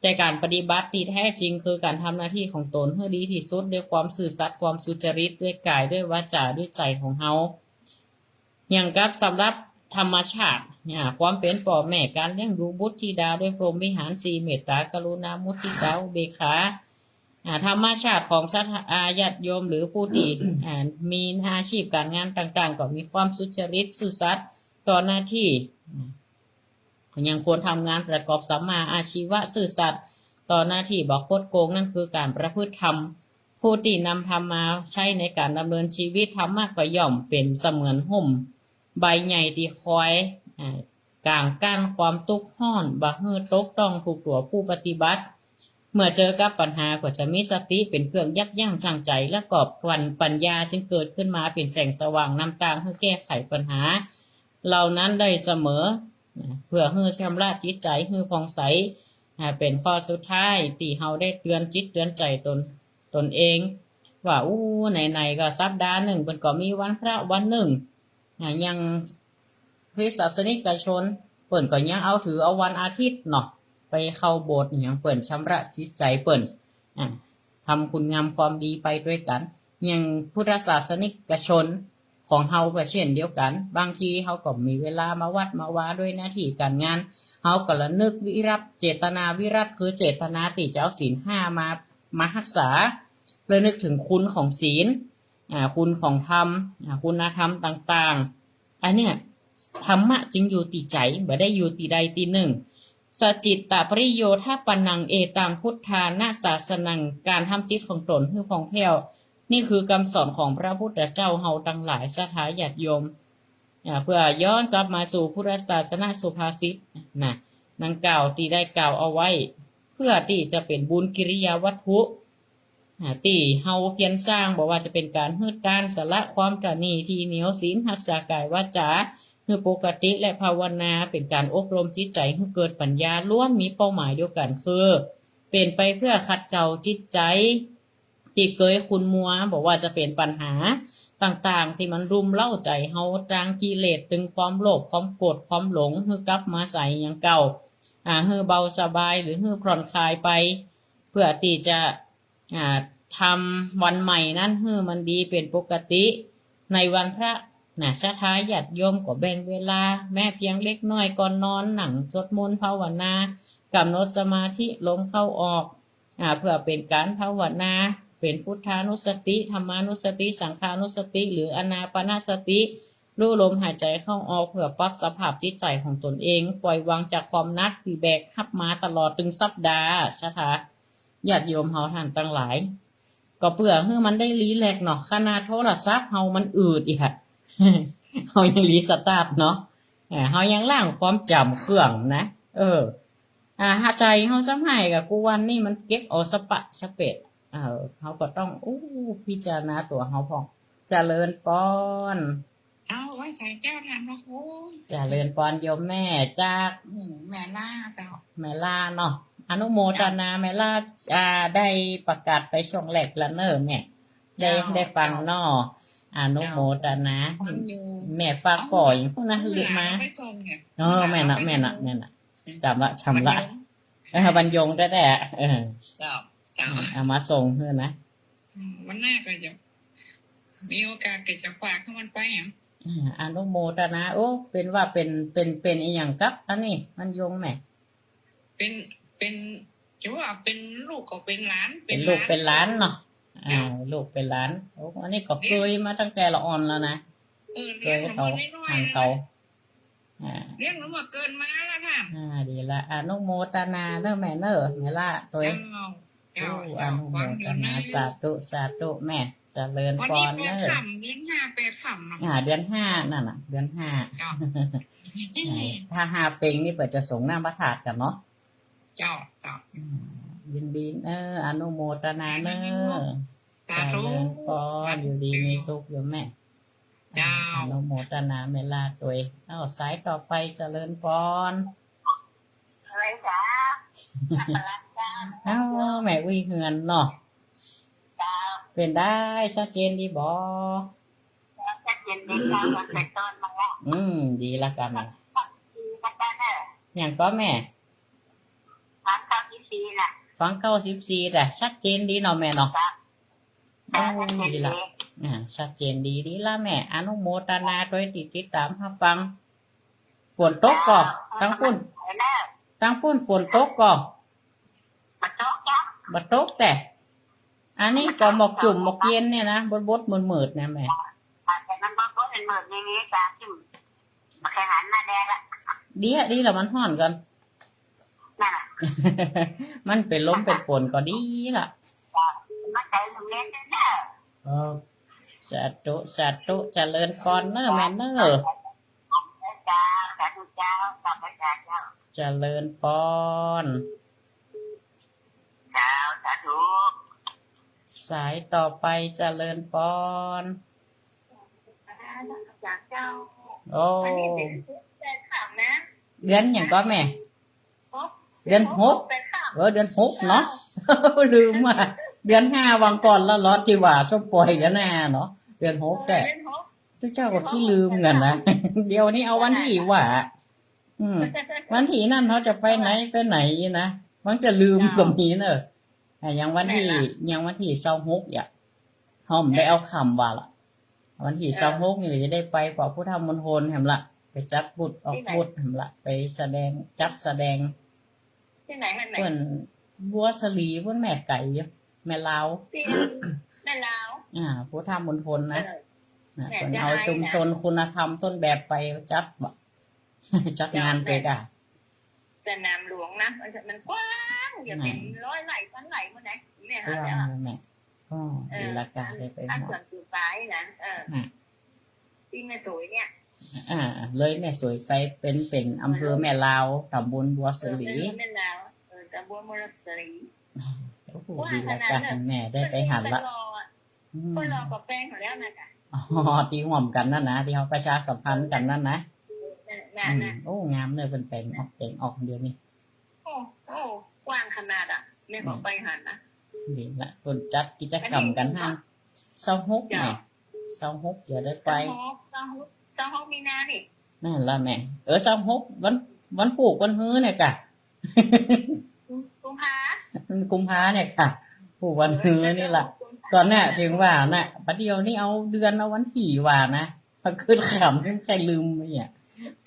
ແຕ່ການປະຕິບັດທີ່ແທ້ຈິງຄືການທຳໜ້າທີ່ຂອງຕົນໃຫ້ດີທີ່ສຸດ ດ້ວຍຄວາມຊື່ສັດ, ຄວາມສຸຈະລິດ, ດ້ວຍກາຍ, ດ້ວຍວາຈາ, ດ້ວຍໃຈຂອງເຮົາ. ຢ່າງກັບສຳລັບທຳມະຊາດ ອາ ຄວາມເປັນພໍ່ແມ່, ການລ້ຽງດູບຸດທິດາດ້ວຍພົມວິຫານສີ່ ເມດຕາ, ກະລຸນາ, ມຸທິຕາ, ອຸເບກຂາ, ອາ ທຳມະຊາດຂອງສັດທາຍາດໂຍມ ຫຼື ຜູ້ທີ່ ອາ ມີອາຊີບການງານຕ່າງໆ ກໍມີຄວາມສຸຈະລິດ, ຊື່ສັດຕໍ່ໜ້າທີ່. ກໍຍັງຄວນທຳງານປະກອບສຳມາອາຊີວະ, ຊື່ສັດຕໍ່ໜ້າທີ່, ບໍ່ຄົດໂກງ, ນັ້ນຄືການປະພຶດທຳ. ຜູ້ທີ່ນຳທຳມາໃຊ້ໃນການດຳເນີນຊີວິດ, ທຳມະກໍຍ່ອມເປັນສະເໝືອນຮົ່ມໃບໃຫຍ່ທີ່ຄອຍ ອາ ກາງກັ້ນຄວາມທຸກຮ້ອນ ບໍ່ໃຫ້ຕົກຕ້ອງທຸກຕົວຜູ້ປະຕິບັດ. ເມື່ອເຈີກັບບັນຫາກໍຈະມີສະຕິເປັນເຄື່ອງຢັບຢັ້ງຊົ່ງໃຈ ແລະ ກອບກວນປັນຍາຈຶ່ງເກີດຂຶ້ນມາເປັນແສງສະຫວ່າງນຳທາງໃຫ້ແກ້ໄຂບັນຫາເຫຼົ່ານັ້ນໄດ້ສະເໝີ ເພື່ອໃຫ້ຊຳລະຈິດໃຈໃຫ້ຜ່ອງໃສ. ອາ ເປັນຂໍ້ສຸດທ້າຍທີ່ເຮົາໄດ້ເຕືອນຈິດເຕືອນໃຈຕົນ ຕົນເອງວ່າ ໂອ້ ໄຫນໆ ກໍສັບດາໜຶ່ງເພິ່ນກໍມີວັນພະວັນໜຶ່ງ ອາ ຍັງ ຄຣິສຕະສາສະນິກະຊົນ ເພິ່ນກໍຍັງເອົາຖືເອົາວັນອາທິດເນາະ ໄປເຂົ້າໂບດອີ່ຫຍັງ ເພິ່ນຊຳລະຈິດໃຈເພິ່ນ ອາ ທຳຄຸນງາມຄວາມດີໄປດ້ວຍກັນ. ຢ່າງພຸດທະສາສະນິກະຊົນຂອງເຮົາກໍເຊັ່ນດຽວກັນ ບາງທີເຮົາກໍມີເວລາມາວັດມາວາດ້ວຍໜ້າທີ່ການງານ ເຮົາກໍລະນຶກວິລັດ ເຈດຕະນາວິລັດ ຄືເຈດຕະນາທີ່ຈະເອົາສິນຫ້າມາ ມາຮັກສາ ລະນຶກເຖິງຄຸນຂອງສິນ ອາ ຄຸນຂອງທຳ ອາ ຄຸນນະທຳຕ່າງໆ ອັນເນີ້ຍ ທຳມະຈຶ່ງຢູ່ທີ່ໃຈ ບໍ່ໄດ້ຢູ່ທີ່ໃດທີ່ໜຶ່ງ. ສະຈິດຕະປະລິໂຍທາປະນັງ ເອຕັງ ພຸດທານະສາສະນັງ ການທຳຈິດຂອງຕົນໃຫ້ຜ່ອງແຜ້ວ ນີ້ຄືຄຳສອນຂອງພະພຸດທະເຈົ້າເຮົາທັງຫຼາຍ ສັດທາຍາດໂຍມ ອາ ເພື່ອຍ້ອນກັບມາສູ່ພຸດທະສາສະນະສຸພາສິດນະ ດັ່ງກ່າວທີ່ໄດ້ກ່າວເອົາໄວ້ ເພື່ອທີ່ຈະເປັນບຸນກິລິຍາວັດຖຸ ອາ ທີ່ເຮົາພຽນສ້າງ ບໍ່ວ່າຈະເປັນການຮືດຕ້ານ ສະຫຼະຄວາມຕະໜີທີ່ໜຽວສິນ ຮັກສາກາຍວາຈາໃຫ້ປົກກະຕິ ແລະ ພາວະນາ ເປັນການອົບຮົມຈິດໃຈໃຫ້ເກີດປັນຍາ ລ້ວນມີເປົ້າໝາຍດຽວກັນ ຄືເປັນໄປເພື່ອຂັດເກົາຈິດໃຈທີ່ເກີຍຂຸ້ນມົວ ບໍ່ວ່າຈະເປັນບັນຫາຕ່າງໆ ທີ່ມັນລຸມເລົ້າໃຈເຮົາ ທັງກິເລດ ຕຶງຄວາມໂລບ ຄວາມໂກດ ຄວາມຫຼົງ ໃຫ້ກັບມາໃສຢ່າງເກົ່າ ອາ ໃຫ້ເບົາສະບາຍ ຫຼື ໃຫ້ຜ່ອນຄາຍໄປ ເພື່ອທີ່ຈະ ອາ ທຳວັນໃໝ່ນັ້ນໃຫ້ມັນດີເປັນປົກກະຕິ ໃນວັນພະນະ ສັດທາຍາດໂຍມກໍແບ່ງເວລາ ແມ້ພຽງເລັກນ້ອຍ ກ່ອນນອນ ນັ່ງສວດມົນພາວະນາ ກຳນົດສະມາທິລົມເຂົ້າອອກ ອາ ເພື່ອເປັນການພາວະນາ ເປັນພຸດທານຸສະຕິ ທຳມານຸສະຕິ ສັງຂານຸສະຕິ ຫຼື ອານາປານະສະຕິ ຮູ້ລົມຫາຍໃຈເຂົ້າອອກ ເພື່ອປັບສະພາບຈິດໃຈຂອງຕົນເອງ ປ່ອຍວາງຈາກຄວາມໜັກທີ່ແບກຮັບມາຕະຫຼອດໜຶ່ງສັບດາ ສັດທາ ຍາດໂຍມເຮົາທ່ານທັງຫຼາຍ ກໍເພື່ອໃຫ້ມັນໄດ້ຣີແລັກເນາະ ຂະໜາດໂທລະສັບເຮົາມັນອືດອີກ ເຮົາຍັງຣີສະຕາດເນາະ ເຮົາຍັງລ້າງຄວາມຈຳເຄື່ອງນະ ເອີ ອາ ຫາໃຈເຮົາສ່ຳໃຫ້ກະກູວັນນີ້ມັນເກັບເອົາສະປະສະເປະ ເອີ ເຮົາກໍຕ້ອງ ໂອ້ ພິຈາລະນາຕົວເຮົາພ້ອມ ຈະເລີນປອນ. ເຈົ້າ ໄວ້ໃສເຈົ້າທ່ານພະຄູ. ຈະເລີນປອນໂຍມແມ່ ຈາກ ອືມ ແມ່ລາເຈົ້າ. ແມ່ລາເນາະ ອະນຸໂມທະນາແມ່ລາ ອາ ໄດ້ປະກາດໄປຊ່ວງແລກລະເນີແມ່ ໄດ້ ເຈົ້າ ໄດ້ຟັງເນາະ ອະນຸໂມທະນາ. ແມ່ຝາກຂໍຫຍັງພຸ້ນນະ ລືມມາ. ເອີ ແມ່ນລະ ແມ່ນລະ ແມ່ນລະ ຈຳລະ ຈຳລະ ບັນຍົງ ເອີ ບັນຍົງແທ້ໆ ເອີ ເຈົ້າ ເຈົ້າ ເອົາມາສົ່ງເຮີນະ. ອືມ ວັນໜ້າກໍຈະມີໂອກາດກໍຈະຝາກໃຫ້ມັນໄປຫຍັງ. ອາ ອະນຸໂມທະນາ. ໂອ້ ເປັນວ່າເປັນ ເປັນ ເປັນອີ່ຫຍັງກັບອັນນີ້ ມັນຍົງແໝ່? ເປັນ ເປັນ ຈະວ່າເປັນລູກກໍເປັນຫຼານ ເປັນລູກເປັນຫຼານເນາະ. ເຈົ້າ ອາ ລູກເປັນຫຼານ. ໂອ້ ອັນນີ້ກໍເຄີຍມາຕັ້ງແຕ່ລະອ່ອນແລ້ວນະ. ເອີ ເຄີຍເອົາໃຫ້ເຂົາ. ອ່າ ລ້ຽງມາເກີນມາແລ້ວນະ. ອ່າ ດີລະ ອະນຸໂມທະນາເດີແມ່ເດີ ແມ່ລາໂຕຍ. ເຈົ້າ ເຈົ້າ ອະນຸໂມທະນາ ສາທຸ ສາທຸແມ່ ຈະເລີນປອນເດີ. ເດືອນຫ້າ ແປດຄ່ຳເນາະ. ອ່າ ເດືອນຫ້ານັ້ນນະ ເດືອນຫ້າ. ເຈົ້າ ອ່າ ຖ້າຫ້າເປັງນີ້ເພິ່ນຈະສົງນ້ຳພະທາດກັນເນາະ. ເຈົ້າ ເຈົ້າ ອືມ ຍິນດີເດີ ອະນຸໂມທະນາເດີ. ສາທຸ ຈະເລີນປອນ ສາທຸ ຢູ່ດີມີສຸກຢູ່ແມ່. ເຈົ້າ ອະນຸໂມທະນາແມ່ລາໂຕຍ. ເອົາ ສາຍຕໍ່ໄປ ຈະເລີນປອນ. ເອີຍ ເອົາ ແມ່ອຸ້ຍເຮືອນເນາະ. ເຈົ້າ ເປັນໄດ້ ຊັດເຈນດີບໍ່? ຊັດເຈນດີເຈົ້າ ຕັ້ງແຕ່ຕົ້ນມາແລ້ວ. ອືມ ດີລະກັນ. ຫຍັງກໍແມ່? ຟັງເກົ້າສິບສີ່ນະ. ຟັງເກົ້າສິບສີ່ນະ ຊັດເຈນດີເນາະແມ່ເນາະ. ເຈົ້າ ໂອ້ ດີລະ ອາ ຊັດເຈນດີ ດີລະແມ່ ອະນຸໂມທະນາດ້ວຍທີ່ຕິດຕາມຮັບຟັງ. ຝົນຕົກກໍ ເຈົ້າ ທາງພຸ້ນ ທາງພຸ້ນຝົນຕົກກໍ? ບໍ່ຕົກເຈົ້າ ບໍ່ຕົກແຕ່ ອັນນີ້ກໍໝອກຈຸ່ມໝອກເຢັນນີ້ນະ ບົດໆມືດໆນະແມ່. ມັນບົດໆມືດໆນີ້ ມີການຈຸ່ມ ບໍ່ແຄ່ງອັນມາແດ່ລະ ດີລະ ດີລະ ມັນຮ້ອນກ່ອນ ນັ້ນລະ ມັນເປັນລົມເປັນຝົນກໍດີລະ. ເອີ ສາທຸ ສາທຸ ຈະເລີນພອນເດີແມ່ເດີ. ເຈົ້າ ສາທຸເຈົ້າ ຂອບໃຈເຈົ້າ ຈະເລີນພອນ. ເຈົ້າ ສາທຸ ສາຍຕໍ່ໄປ ຈະເລີນພອນ. ໂອ້ ເດືອນຫຍັງກໍແມ່? ເດືອນຫົກ ເອີ ເດືອນຫົກເນາະ ລືມວ່າເດືອນຫ້າຫວ່າງກ່ອນລະລອດທີ່ວ່າສົມປ່ອຍເດືອນຫ້າເນາະ ເດືອນຫົກແທ້. ເຈົ້າກໍຂີ້ລືມກັນນະ ດຽວນີ້ເອົາວັນທີວ່າ ອືມ ວັນທີນັ້ນເຮົາຈະໄປໄຫນໄປໄຫນນະ ບາງເທື່ອລືມກໍມີເນີ. ອ່າ ຢ່າງວັນທີ ຢ່າງວັນທີຊາວຫົກ ອະ ເຮົາບໍ່ໄດ້ເອົາຄ່ຳວ່າລະ ວັນທີຊາວຫົກນີ້ກໍຈະໄດ້ໄປເພາະຜູ້ເຖົ້າມົນໂທນຫັ້ນລະ ໄປຈັດບຸດອອກບຸດຫັ້ນລະ ໄປສະແດງ ຈັດສະແດງ ທີ່ໃດຫັ້ນນະ ເພິ່ນບົວສາລີພຸ້ນແມ່ ໄກຢູ່ ແມ່ລາວ ແມ່ລາວ ອ່າ ພຸດທະມົນທົນນະ ເອີ ນະ ເພິ່ນເອົາຊຸມຊົນຄຸນນະທຳຕົ້ນແບບໄປຈັດບໍ ຈັດງານໄປກະ ສະໜາມຫຼວງນະ ມັນ ມັນກວ້າງ ຢ່າເປັນຮ້ອຍໄຮ່ພັນໄຮ່ພຸ້ນໃດແມ່ ກວ້າງແມ່ ອໍ ເອີ ດີລະກະໄດ້ໄປຮອດ ສວນປູປາຍນະ ເອີ ນະ ທີ່ແມ່ໂສຍເນຍ ອ່າ ເລີຍແມ່ໂສຍໄປເປັນ ເປັນອຳເພີແມ່ລາວ ຕຳບົນບົວສາລີ ເອີ ແມ່ລາວ ເອີ ຕຳບົນບົວສາລີ ໂອ້ໂຫ ດີລະກະແມ່ໄດ້ໄປຫັ້ນລະ ອືມ ຂ້ອຍລໍກໍແປງຫັ້ນແລ້ວນະກະ ອໍ ທີ່ຮ່ວມກັນນັ້ນນະ ທີ່ເຮົາປະຊາສຳພັນກັນນັ້ນນະ ນະ ອືມ ນະ ໂອ້ ງາມເນີ ເພິ່ນແປງອອກ ແປງອອກດຽວນີ້ ໂອ້ ໂອ້ ກວ້າງຂະໜາດອະ ແມ່ກໍໄປຫັ້ນນະ ນີ້ລະ ເພິ່ນຈັດກິດຈະກຳກັນຫັ້ນ ຊາວຫົກ ເຈົ້າ ນີ້ ຊາວຫົກ ດຽວໄດ້ໄປ ຊາວຫົກ ຊາວຫົກ ຊາວຫົກມີນານີ້ ນັ້ນລະແມ່ ເອີ ຊາວຫົກ ວັນ ວັນປູກວັນຮືນີ້ກະ ກຸມພາ ກຸມພານີ້ກະ ປູກວັນຮືນີ້ລະ ຕອນເນີ້ຍເຖິງວ່ານະ ບັດດຽວນີ້ເອົາເດືອນເອົາວັນທີວ່ານະ ເຮົາຄິດຂ້າມຍັງໃຄ່ລືມອີກ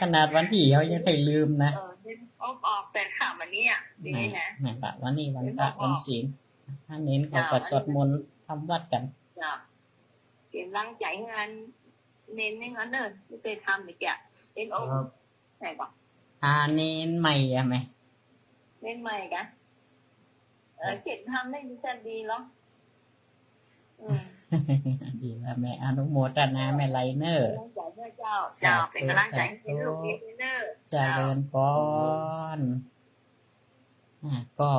ຂະໜາດວັນທີເຮົາຍັງໃຄ່ລືມນະ ເອີ ອອກ ອອກແປດຄ່ຳອັນນີ້ ດີນະ ແມ່ນປະ ວັນນີ້ວັນພະວັນສິນ ເນນເຂົາກໍສວດມົນທຳວັດກັນ ເຈົ້າ ເປັນກຳລັງໃຈໃຫ້ອັນເນນນີ້ຫັ້ນເດີ ໄປທຳອີກ ເປັນອົງ ໃສ່ບໍ່ ອ່າ ເນນໃໝ່ອະແມ່ ເນນໃໝ່ກະ ເອີ ເຈັດທຳໄດ້ດີຊັ້ນດີເນາະ ອືມ ດີລະແມ່ ອະນຸໂມທະນາແມ່ໄລເນີ ເຈົ້າ ເຈົ້າ ເປັນກຳລັງໃຈໃຫ້ລູກເດີ ຈະເລີນປອນ ອ່າ ກໍ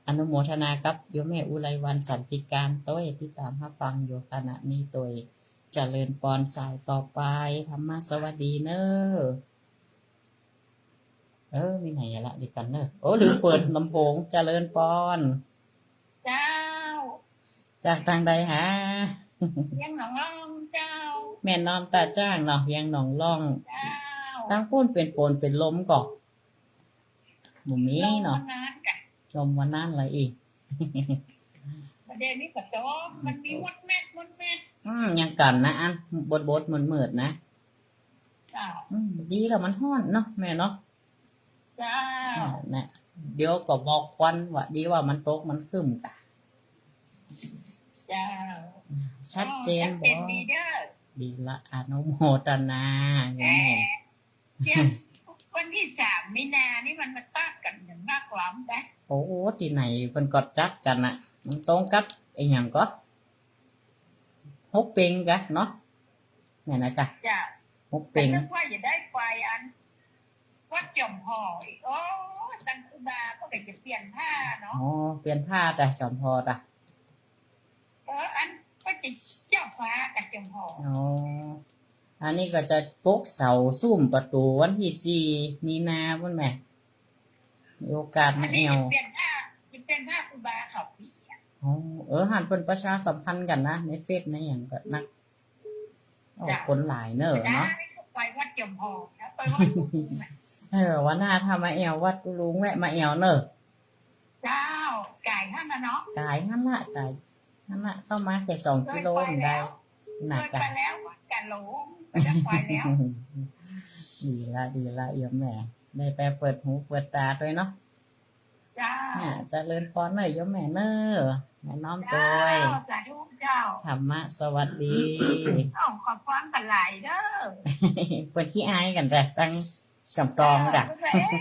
ອະນຸໂມທະນາກັບໂຍມແມ່ອຸໄລວັນ ສັນຕິການ ໂຕຍ ຕິດຕາມຮັບຟັງຢູ່ຂະນະນີ້ໂຕຍ ຈະເລີນປອນ ສາຍຕໍ່ໄປ ທຳມະສະຫວັດດີເນີ. ເອີ ມີໃນລະ ດີກັນເນີ. ໂອ້ ລືມເປີດລຳໂພງ. ຈະເລີນປອນ. ເຈົ້າ. ຈາກທາງໃດຫາ? ວຽງໜອງລ່ອງເຈົ້າ. ແມ່ນນ້ອມຕາຈ້າງເນາະ, ວຽງໜອງລ່ອງ. ເຈົ້າ. ທາງພຸ້ນເປັນຝົນເປັນລົມກໍ? ບໍ່ມີເນາະ. ລົມວ່ານານລະອີກ. ປະເດນນີ້ກໍຕົກ ມັນມີມົດແມັດ ມົດແມັດ. ອືມ ຫຍັງກັນນະ ອັນບົດໆ ມືດໆ ນະ. ເຈົ້າ. ອືມ ດີແລ້ວມັນຮ້ອນເນາະແມ່ເນາະ. ເຈົ້າ. ອືມ ນະ ດຽວກໍໝອກຄວັນວ່າ ດີວ່າມັນຕົກ ມັນຄຶ້ມກະ. ເຈົ້າ. ອືມ ຊັດເຈນບໍ່? ເຈົ້າ ຊັດເຈນດີເດີ. ດີລະ ອະນຸໂມທະນາຢູ່ແມ່. ເອີ ວັນທີສາມມີນານີ້ມັນມາຕັດກັນຫຍັງນັກຫຼາຍແທ້. ໂອ້ ທີ່ໄຫນເພິ່ນກໍຈັດກັນນະ ມັນຕົງກັບອີຫຍັງກໍ ຫົກເປັງກະເນາະ ແມ່ນນະກະ. ເຈົ້າ. ຫົກເປັງ. ແຕ່ວ່າຢາກໄດ້ໄປອັນ ວັດຈອມຫໍອີກ. ໂອ້ ສັງຄູບາເພິ່ນກໍຈະປ່ຽນຜ້າເນາະ. ອໍ ປ່ຽນຜ້າຕາ ຈອມຫໍຕາ. ເອີ ອັນ ເພິ່ນຈະເຈົ້າຟ້າກັບຈອມຫໍ. ອໍ ອັນນີ້ກໍຈະປົກເສົາ ສຸ້ມປະຕູ ວັນທີສີ່ມີນາພຸ້ນແໝ່. ມີໂອກາດມາແອວ. ອັນນີ້ຈະປ່ຽນຜ້າ ຈະປ່ຽນຜ້າຄູບາເຂົາ. ອໍ ເອີ ຫັ້ນເພິ່ນປະຊາສຳພັນກັນນະ ໃນເຟສໃນຫຍັງກໍນະ. ໂອ້ ເຈົ້າ. ຄົນຫຼາຍເນີເນາະ. ໄປວັດຈອມຫໍນະ ໄປວັດ ເອີ ວ່າໜ້າຖ້າມາແອວວັດປູລຸງ ແວະມາແອວເນີ. ເຈົ້າ. ກາຍຫັ້ນລະເນາະ. ກາຍຫັ້ນລະ ກາຍຫັ້ນລະ ເຂົ້າມາແຄ່ສອງກິໂລມັນໄດ້. ເຄີຍໄປແລ້ວ ນະ ເຄີຍໄປແລ້ວ ກະຫຼົງ ໄປແລ້ວ. ດີລະ ດີລະ ໂຍມແມ່ ໄດ້ໄປເປີດຫູເປີດຕາດ້ວຍເນາະ. ເຈົ້າ. ອາ ຈະເລີນປອນເນີໂຍມແມ່ເນີ ແມ່ນ້ອມໂຕຍ. ເຈົ້າ. ສາທຸເຈົ້າ. ທຳມະສະຫວັດດີ. ເອົ້າ ຂອບຄວາມກັນຫຼາຍເດີ. ເພິ່ນຂີ້ອາຍກັນແທ້ ຕັ້ງກຳຕອງກະ. ເອີ ເພິ່ນວ່າ ເອ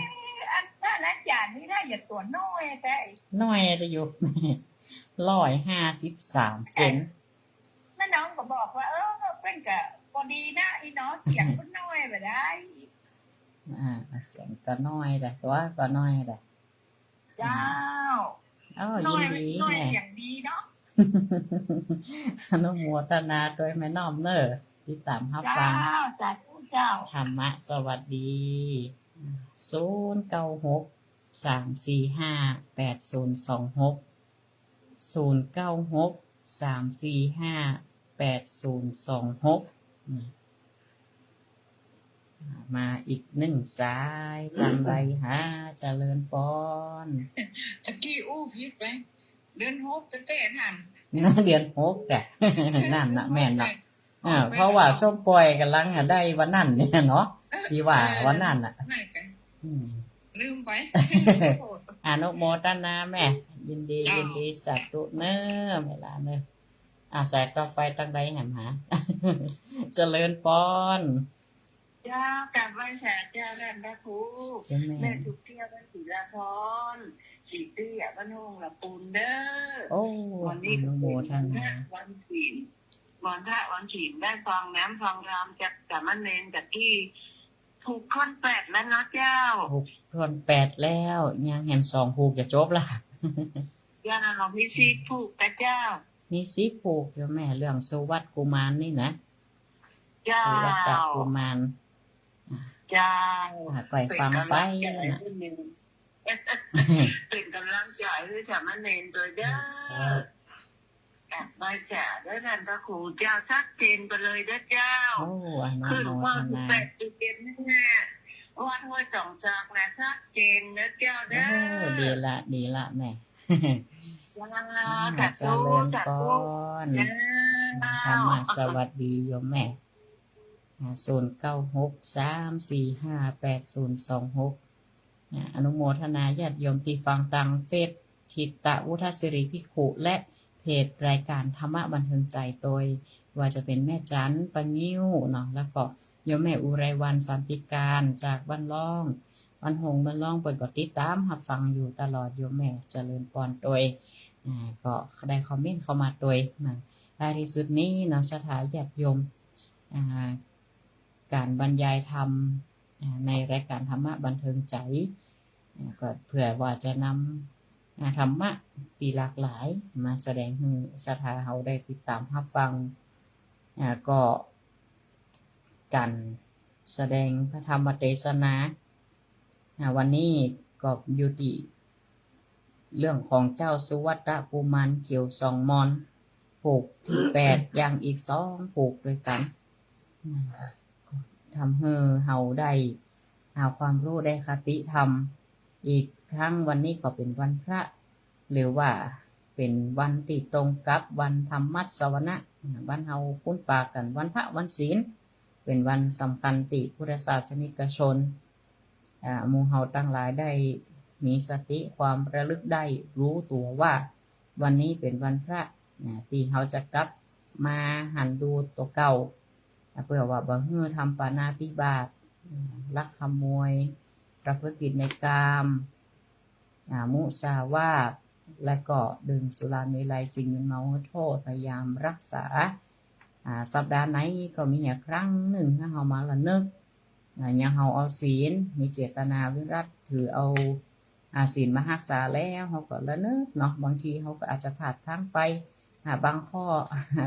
ອັນ ທ່ານອາຈານນີ້ນະ ຢ່າຕົວນ້ອຍແທ້. ນ້ອຍແຕ່ຢູ່ ຮ້ອຍຫ້າສິບສາມເຊັນ. ແມ່ນ້ອງກໍບອກວ່າ ເອີ ເພິ່ນກະພໍດີນະ ອີເນາະ ສຽງເພິ່ນນ້ອຍບໍ່ໄດ້. ອາ ສຽງກໍນ້ອຍແຫຼະ ຕົວກໍນ້ອຍແຫຼະ. ເຈົ້າ. ເອີ ຍິນດີ ນ້ອຍ ນ້ອຍ ແມ່ ສຽງດີເນາະ. ອະນຸໂມທະນາດ້ວຍແມ່ນ້ອມເນີ ຕິດຕາມຮັບຟັງ. ເຈົ້າ. ສາທຸເຈົ້າ. ທຳມະສະຫວັດດີ. ສູນເກົ້າຫົກ ສາມສີ່ຫ້າ ແປດສູນສອງຫົກ ສູນເກົ້າຫົກ ສາມສີ່ຫ້າ ແປດສູນສອງຫົກ. ມາອີກໜຶ່ງສາຍ ທາງໃດຫາ ຈະເລີນປອນ. ຕະກີ້ອູ້ຜິດໄປ ເດືອນຫົກ ແຕ່ຫັ້ນ ເດືອນຫົກ ແຕ່ນັ້ນນະ ແມ່ນເນາະ. ເອີ ເພາະວ່າສົມປ່ອຍກຳລັງໄດ້ວັນນັ້ນນີ້ເນາະ ເອີ ທີ່ວ່າ ເອີ ວັນນັ້ນນະ ນັ້ນກະ ອືມ ລືມໄປ. ອະນຸໂມທະນາແມ່ ຍິນດີ ເຈົ້າ ຍິນດີ ສາທຸເນີແມ່ຫຼານເນີ. ອາ ສາຍຕໍ່ໄປທາງໃດຫັ້ນຫາ ຈະເລີນປອນ. ເຈົ້າ ກາບໄຫວ້ສາເຈົ້າທ່ານພະຄູ ເຈົ້າແມ່ ແມ່ທຸກທ່ຽວ ວັນສີລາພອນ ສີເຕ້ຍ ວັນຫົງລະປູນເດີ. ໂອ້ ວັນນີ້ ອະນຸໂມທະນາ ວັນສີນ ວັນພະວັນສີນ ໄດ້ຟັງນ້ຳຟັງທຳຈາກສາມະເນນ ຈາກທີ່ຜູກທ່ອນແປດແລ້ວເນາະເຈົ້າ. ຜູກທ່ອນແປດແລ້ວ ຍັງແຮມສອງຜູກຈະຈົບລະ. ເຈົ້າ ມີສິບຜູກກະເຈົ້າ. ມີສິບຜູກຢູ່ແມ່ ເລື່ອງສຸວັດກຸມານນີ້ນະ. ເຈົ້າ ສຸວັດຕະກຸມານ. ເຈົ້າ ອາ ຂ້ອຍຟັງໄປນະ ເປັນກຳລັງໃຈໃຫ້ສາມະເນນໂດຍເດີ. ເຈົ້າ ກາບໄຫວ້ສາເດີທ່ານພະຄູເຈົ້າ ຊັດເຈນໄປເລີຍເດີເຈົ້າ. ໂອ້ ອະນຸໂມທະນາ ຂຶ້ນຮອດສິບແປດຈຸດເຈັດນີ້ນະ ວັດຫ້ວຍຈອງຈອກນະ ຊັດເຈນເດີເຈົ້າເດີ. ໂອ້ ດີລະ ດີລະແມ່. ເຈົ້າ ສາທຸ ຈະເລີນປອນ ສາທຸ ເຈົ້າ ທຳມະສະຫວັດດີໂຍມແມ່ ອາ ສູນເກົ້າຫົກສາມສີ່ຫ້າແປດສູນສອງຫົກ. ອາ ອະນຸໂມທະນາຍາດໂຍມທີ່ຟັງທາງເຟສ ທິດຕະວຸດທະສິລິພິກຂຸ ແລະ ເພຈລາຍການທຳມະບັນເທີງໃຈ ໂດຍວ່າຈະເປັນແມ່ຈັນ ປາງິ້ວເນາະ ແລ້ວກໍໂຍມແມ່ອຸໄລວັນ ສັນຕິການ ຈາກບ້ານລ້ອງ ບ້ານຫົງ ບ້ານລ້ອງ ເພິ່ນກໍຕິດຕາມຮັບຟັງຢູ່ຕະຫຼອດ ໂຍມແມ່ຈະເລີນປອນໂດຍ ອາ ກໍໄດ້ຄອມເມັນເຂົ້າມາໂດຍນະ. ທ້າຍທີ່ສຸດນີ້ເນາະ ສະຖາຍາດໂຍມ ອາ ການບັນຍາຍທຳ ອາ ໃນລາຍການທຳມະບັນເທີງໃຈ ອາ ກໍເພື່ອວ່າຈະນຳ ອາ ທຳມະທີ່ຫຼາກຫຼາຍມາສະແດງໃຫ້ສະຖາເຮົາໄດ້ຕິດຕາມຮັບຟັງ ອາ ກໍການສະແດງພະທຳມະເທສະນາ ອາ ວັນນີ້ກໍຢູ່ທີ່ເລື່ອງຂອງເຈົ້າສຸວັດຕະກຸມານຂຽວສອງມອນ ຜູກທີແປດ ຢ່າງອີກສອງຜູກດ້ວຍກັນ ທຳໃຫ້ເຮົາໄດ້ ອາ ຄວາມຮູ້ ໄດ້ຄະຕິທຳ. ອີກທັງວັນນີ້ກໍເປັນວັນພະ ຫຼືວ່າເປັນວັນທີ່ຕົງກັບວັນທຳມັດສະວະນະ ບ້ານເຮົາຄຸ້ນປາກກັນ ວັນພະວັນສິນ ເປັນວັນສຳຄັນທີ່ພຸດທະສາສະນິກະຊົນ ອາ ໝູ່ເຮົາທັງຫຼາຍໄດ້ມີສະຕິ ຄວາມລະລຶກໄດ້ ຮູ້ຕົວວ່າ ວັນນີ້ເປັນວັນພະ ອາ ທີ່ເຮົາຈະກັບມາຫັນດູຕົວເກົ່າ ອາ ເພື່ອວ່າບໍ່ຮື້ທຳປານາຕິບາດ ອາ ລັກຂະໂມຍ ປະພຶດຜິດໃນກາມ ອາ ມຸສາວາດ ແລະ ກໍດື່ມສຸລາເມໄລ ສິ່ງມຶນເມົາໃຫ້ໂທດ ພະຍາຍາມຮັກສາ. ອາ ສັບດາໃນກໍມີອີກຄັ້ງໜຶ່ງ ໃຫ້ເຮົາມາລະນຶກ ອາ ຢ່າງເຮົາເອົາສິນ ມີເຈດຕະນາວິລັດ ຖືເອົາ ອາ ສິນມາຮັກສາແລ້ວ ເຮົາກໍລະນຶກເນາະ ບາງທີເຮົາກໍອາດຈະພາດພລັ້ງໄປ ອາ ບາງຂໍ້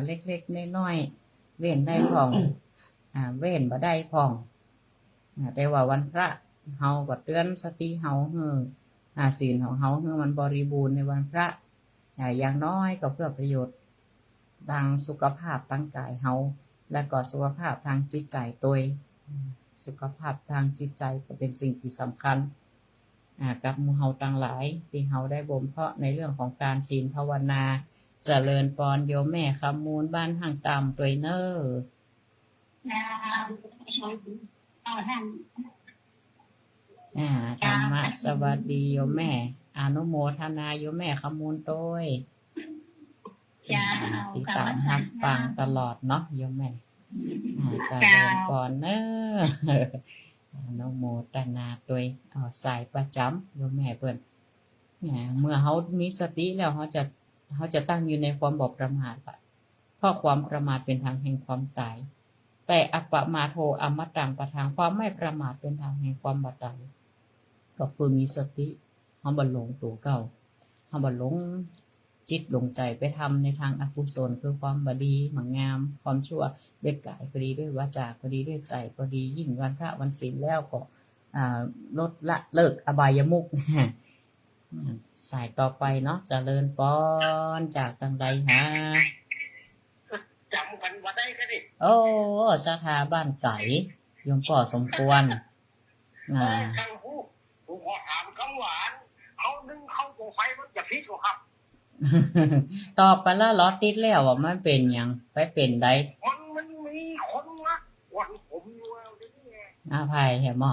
ເລັກໆນ້ອຍໆ ເວັ້ນໄດ້ພ້ອມ ອາ ເວັ້ນບໍ່ໄດ້ພ້ອມ ອາ ແຕ່ວ່າວັນພະ ເຮົາກໍເຕືອນສະຕິເຮົາ ໃຫ້ ອາ ສິນຂອງເຮົາ ໃຫ້ມັນບໍລິບູນໃນວັນພະ ອາ ຢ່າງໜ້ອຍກໍເພື່ອປະໂຫຍດ ທາງສຸຂະພາບທາງກາຍເຮົາ ແລະ ກໍສຸຂະພາບທາງຈິດໃຈໂຕຍ. ອາ ສຸຂະພາບທາງຈິດໃຈກໍເປັນສິ່ງທີ່ສຳຄັນ ອາ ກັບໝູ່ເຮົາທັງຫຼາຍ ທີ່ເຮົາໄດ້ບົ່ມເພາະໃນເລື່ອງຂອງການສິນພາວະນາ. ຈະເລີນປອນໂຍມແມ່ຄຳມູນ ບ້ານຫ້າງຕ່ຳໂຕຍເນີ. ອ່າ ທຳມະສະຫວັດດີໂຍມແມ່ ອະນຸໂມທະນາໂຍມແມ່ຄຳມູນໂຕຍ. ເຈົ້າ ຕິດຕາມຮັບຟັງຕະຫຼອດເນາະໂຍມແມ່. ອ່າ ຈະເລີນປອນເນີ ອະນຸໂມທະນາໂຕຍ. ເອົາ ສາຍປະຈຳໂຍມແມ່ເພິ່ນ. ເມື່ອເຮົາມີສະຕິແລ້ວ ເຮົາຈະ ເຮົາຈະຕັ້ງຢູ່ໃນຄວາມບໍ່ປະໝາດ. ເພາະຄວາມປະໝາດເປັນທາງແຫ່ງຄວາມຕາຍ ແຕ່ອັບປະມາໂທອະມະຕັງປະທັງ ຄວາມໄມ່ປະໝາດເປັນທາງແຫ່ງຄວາມບໍ່ຕາຍ. ກໍຄືມີສະຕິ ເຮົາບໍ່ຫຼົງໂຕເກົ່າ ເຮົາບໍ່ຫຼົງຈິດຫຼົງໃຈໄປທຳໃນທາງອະກຸສົນ ຄືຄວາມບໍ່ດີບໍ່ງາມ ຄວາມຊົ່ວ ດ້ວຍກາຍກໍດີ ດ້ວຍວາຈາກໍດີ ດ້ວຍໃຈກໍດີ. ຍິ່ງວັນພະວັນສິນແລ້ວກໍ ອ່າ ລົດລະເລີກອະບາຍະມຸກ. ສາຍຕໍ່ໄປເນາະ ຈະເລີນປອນ ຈາກທາງໃດຫາ? ຈຳກັນບໍ່ໄດ້ກະດິ. ໂອ້ ສະຖາບ້ານໄກ ໂຍມພໍ່ສົມຄວນ ອ່າ ເອີ ຄັນຜູ້ ຜູ້ຂໍຖາມຄຳຫວານ ເຮົາໜຶ່ງເຂົ້າບໍ່ໄຟ ມັນຈະຜິດບໍ່ຄັບ? ຕອບໄປແລ້ວ ລອດຕິດແລ້ວວ່າມັນເປັນຫຍັງ ໄປເປັນໃດ? ມັນ ມັນມີຄົນມາກວນຜົມຢູ່ວ່າເປັນຫຍັງ ອາ ໃຜແທ້ໝໍ?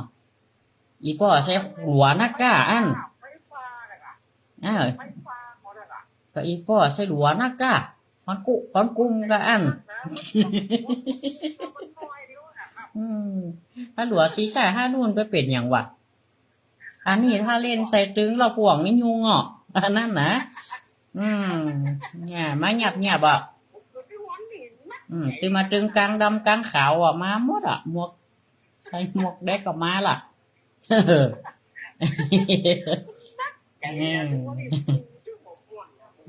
ອີ່ພໍ່ໃສ່ຫຼວນນະກະອັນ ເອີ ກະອີ່ພໍ່ໃສ່ຫຼວນນະກະ ຄອນກຸ ຄອນກຸມກະອັນ ອືມ ຖ້າຫຼວນສີ່ໃສ່ຫ້າດຸນໄປເປັນຫຍັງຫວາ? ອັນນີ້ຖ້າເຫຼັ້ນໃສ່ຕຶງລະພວງນີ້ຍຸງເນາະ ອັນນັ້ນນະ ອືມ ມາຫຍັບຫຍັບອະ ອືມ ຕື່ມາຕຶງກາງດຳກາງຂາວອະ ມາໝົດອະ ໝວກ ໃສ່ໝວກແດກກໍມາລະ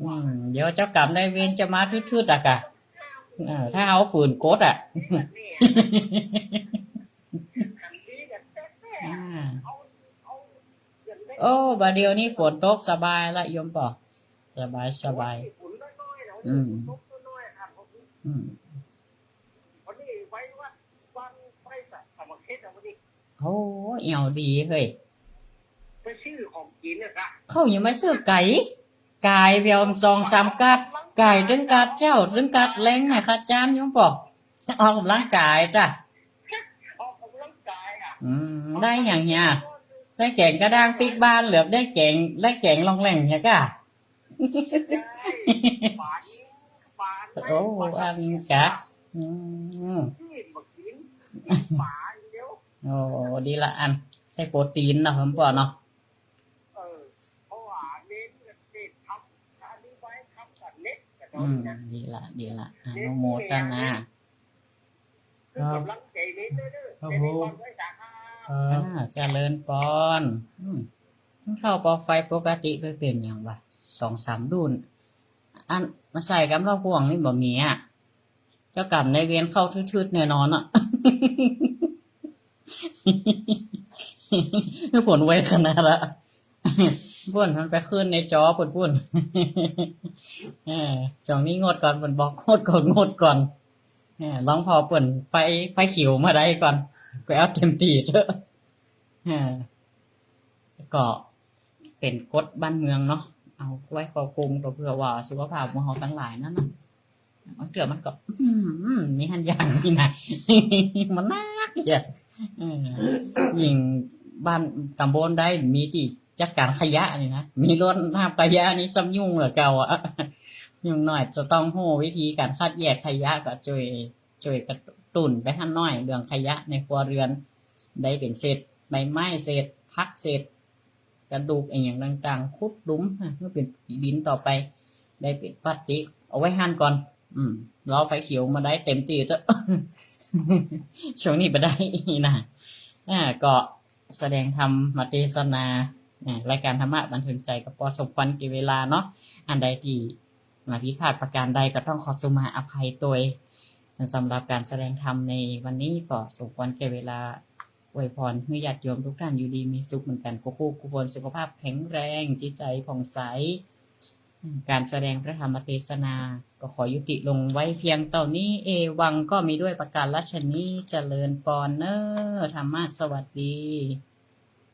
ອືມ ດຽວເຈົ້າກຳນາຍເວນຈະມາທຶດໆ ອະກະ ເອີ ຖ້າເຮົາຝືນກົດອະ ໂອ້ ບາດດຽວນີ້ຝົນຕົກສະບາຍລະ ໂຍມພໍ່ ສະບາຍ ສະບາຍ ອືມ ອືມ ໂອ້ ແອວດີເຮີ້ຍ ໄປຊື້ຂອງກິນນະ ເຂົາຍັງມາຊື້ໄກ ກາຍແບບສອງສາມກັດ ກາຍເຖິງກັດເຊົ້າ ເຖິງກັດແລງນະ ຂະຈານໂຍມພໍ່ ອອກກຳລັງກາຍຕະ ອອກກຳລັງກາຍອະ ອືມ ໄດ້ຫຍັງເຮຍ ໄດ້ແກງກະດ້າງປິກບ້ານ ຫຼືໄດ້ແກງ ໄດ້ແກງລ່ອງແລ່ງເຮຍກະ ໂອ້ ອັນກະ ອືມ ໂອ້ ດີລະອັນ ໄດ້ໂປຣຕີນເນາະ ພໍ່ເນາະ ເອີ ເພາະວ່າເນັ້ນ ເນັ້ນທຳ ອະທິບາຍທຳກັນເນັດ ອືມ ດີລະ ດີລະ ອະນຸໂມທະນາ ເປັນກຳລັງໃຈເລີຍເດີ ຄະ ຈະເລີນພອນ ອືມ ເຂົ້າປອກໄຟປົກກະຕິ ໄປເປັນຫຍັງຫວາ ສອງສາມດຸນ ອັນມາໃສ່ກຳລັງພວງນີ້ບໍ່ມີອະ ເຈົ້າກຳນາຍເວນເຂົ້າທຶດໆ ແນ່ນອນອະ ຝົນໄວຂະໜາດລະ ພຸ້ນ ມັນໄປຂຶ້ນໃນຈໍພຸ້ນ ພຸ້ນ ເອີ ຊ່ວງນີ້ງົດກ່ອນ ເພິ່ນບອກງົດກ່ອນ ງົດກ່ອນ ເອີ ລອງພໍເພິ່ນໄຟ ໄຟຂຽວມາໄດ້ກ່ອນ ໄປເອົາເຕັມທີ່ເທີ ເອີ ກໍເປັນກົດບ້ານເມືອງເນາະ ເອົາໄວ້ຄອບຄຸມ ກໍເພື່ອວ່າສຸຂະພາບຂອງເຮົາທັງຫຼາຍນັ້ນນະ ບາງເທື່ອມັນກໍ ອືມ ມີຫັ້ນຢ່າງນີ້ນະ ມັນໜັກເດ ເອີ ຍິ່ງບ້ານຕຳບົນໃດມີທີ່ຈັດການຂະຫຍະນີ້ນະ ມີລົດຮັບຂະຫຍະນີ້ຊ້ຳຫຍຸ້ງກວ່າເກົ່າອະ ຢ່າງໜ້ອຍຈະຕ້ອງຮູ້ວິທີການຄັດແຍກຂະຫຍະ ກໍຊ່ວຍ ຊ່ວຍກະຕຸ້ນໄປຫັ້ນໜ້ອຍ ເລື່ອງຂະຫຍະໃນຄົວເຮືອນ ໄດ້ເປັນເສດໃບໄມ້ ເສດຜັກ ເສດ ກະດູກອີ່ຫຍັງຕ່າງໆ ຂຸດຫຼຸມໃຫ້ເປັນຂີ້ດິນຕໍ່ໄປ ໄດ້ເປັນພລາສຕິກ ເອົາໄວ້ຫັ້ນກ່ອນ ອືມ ລໍໄຟຂຽວມາໄດ້ເຕັມທີ່ເຖາະ ຊ່ວງນີ້ບໍ່ໄດ້ນະ ອາ ກໍສະແດງທຳມາເທດສະໜາ ອາ ລາຍການທຳມະບັນເທີງໃຈກໍພໍສົມຄວນແກ່ເວລາເນາະ ອັນໃດທີ່ ອາ ຜິດພາດປະການໃດກໍຕ້ອງຂໍສຸມາອະໄພໂຕຍ ສຳລັບການສະແດງທຳໃນວັນນີ້ກໍສົມຄວນແກ່ເວລາ ອວຍພອນໃຫ້ຍາດໂຍມທຸກທ່ານຢູ່ດີມີສຸກເໝືອນກັນ ຄູ່ໆ ຄູ່ຄົນ ສຸຂະພາບແຂງແຮງ ຈິດໃຈຜ່ອງໃສ ການສະແດງພະທຳມະເທດສະໜາກໍຂໍຍຸຕິລົງໄວ້ພຽງເທົ່ານີ້ ເອວັງກໍມີດ້ວຍປະການລາຊະນີ ຈະເລີນພອນເນີ ທຳມະສະຫວັດດີ.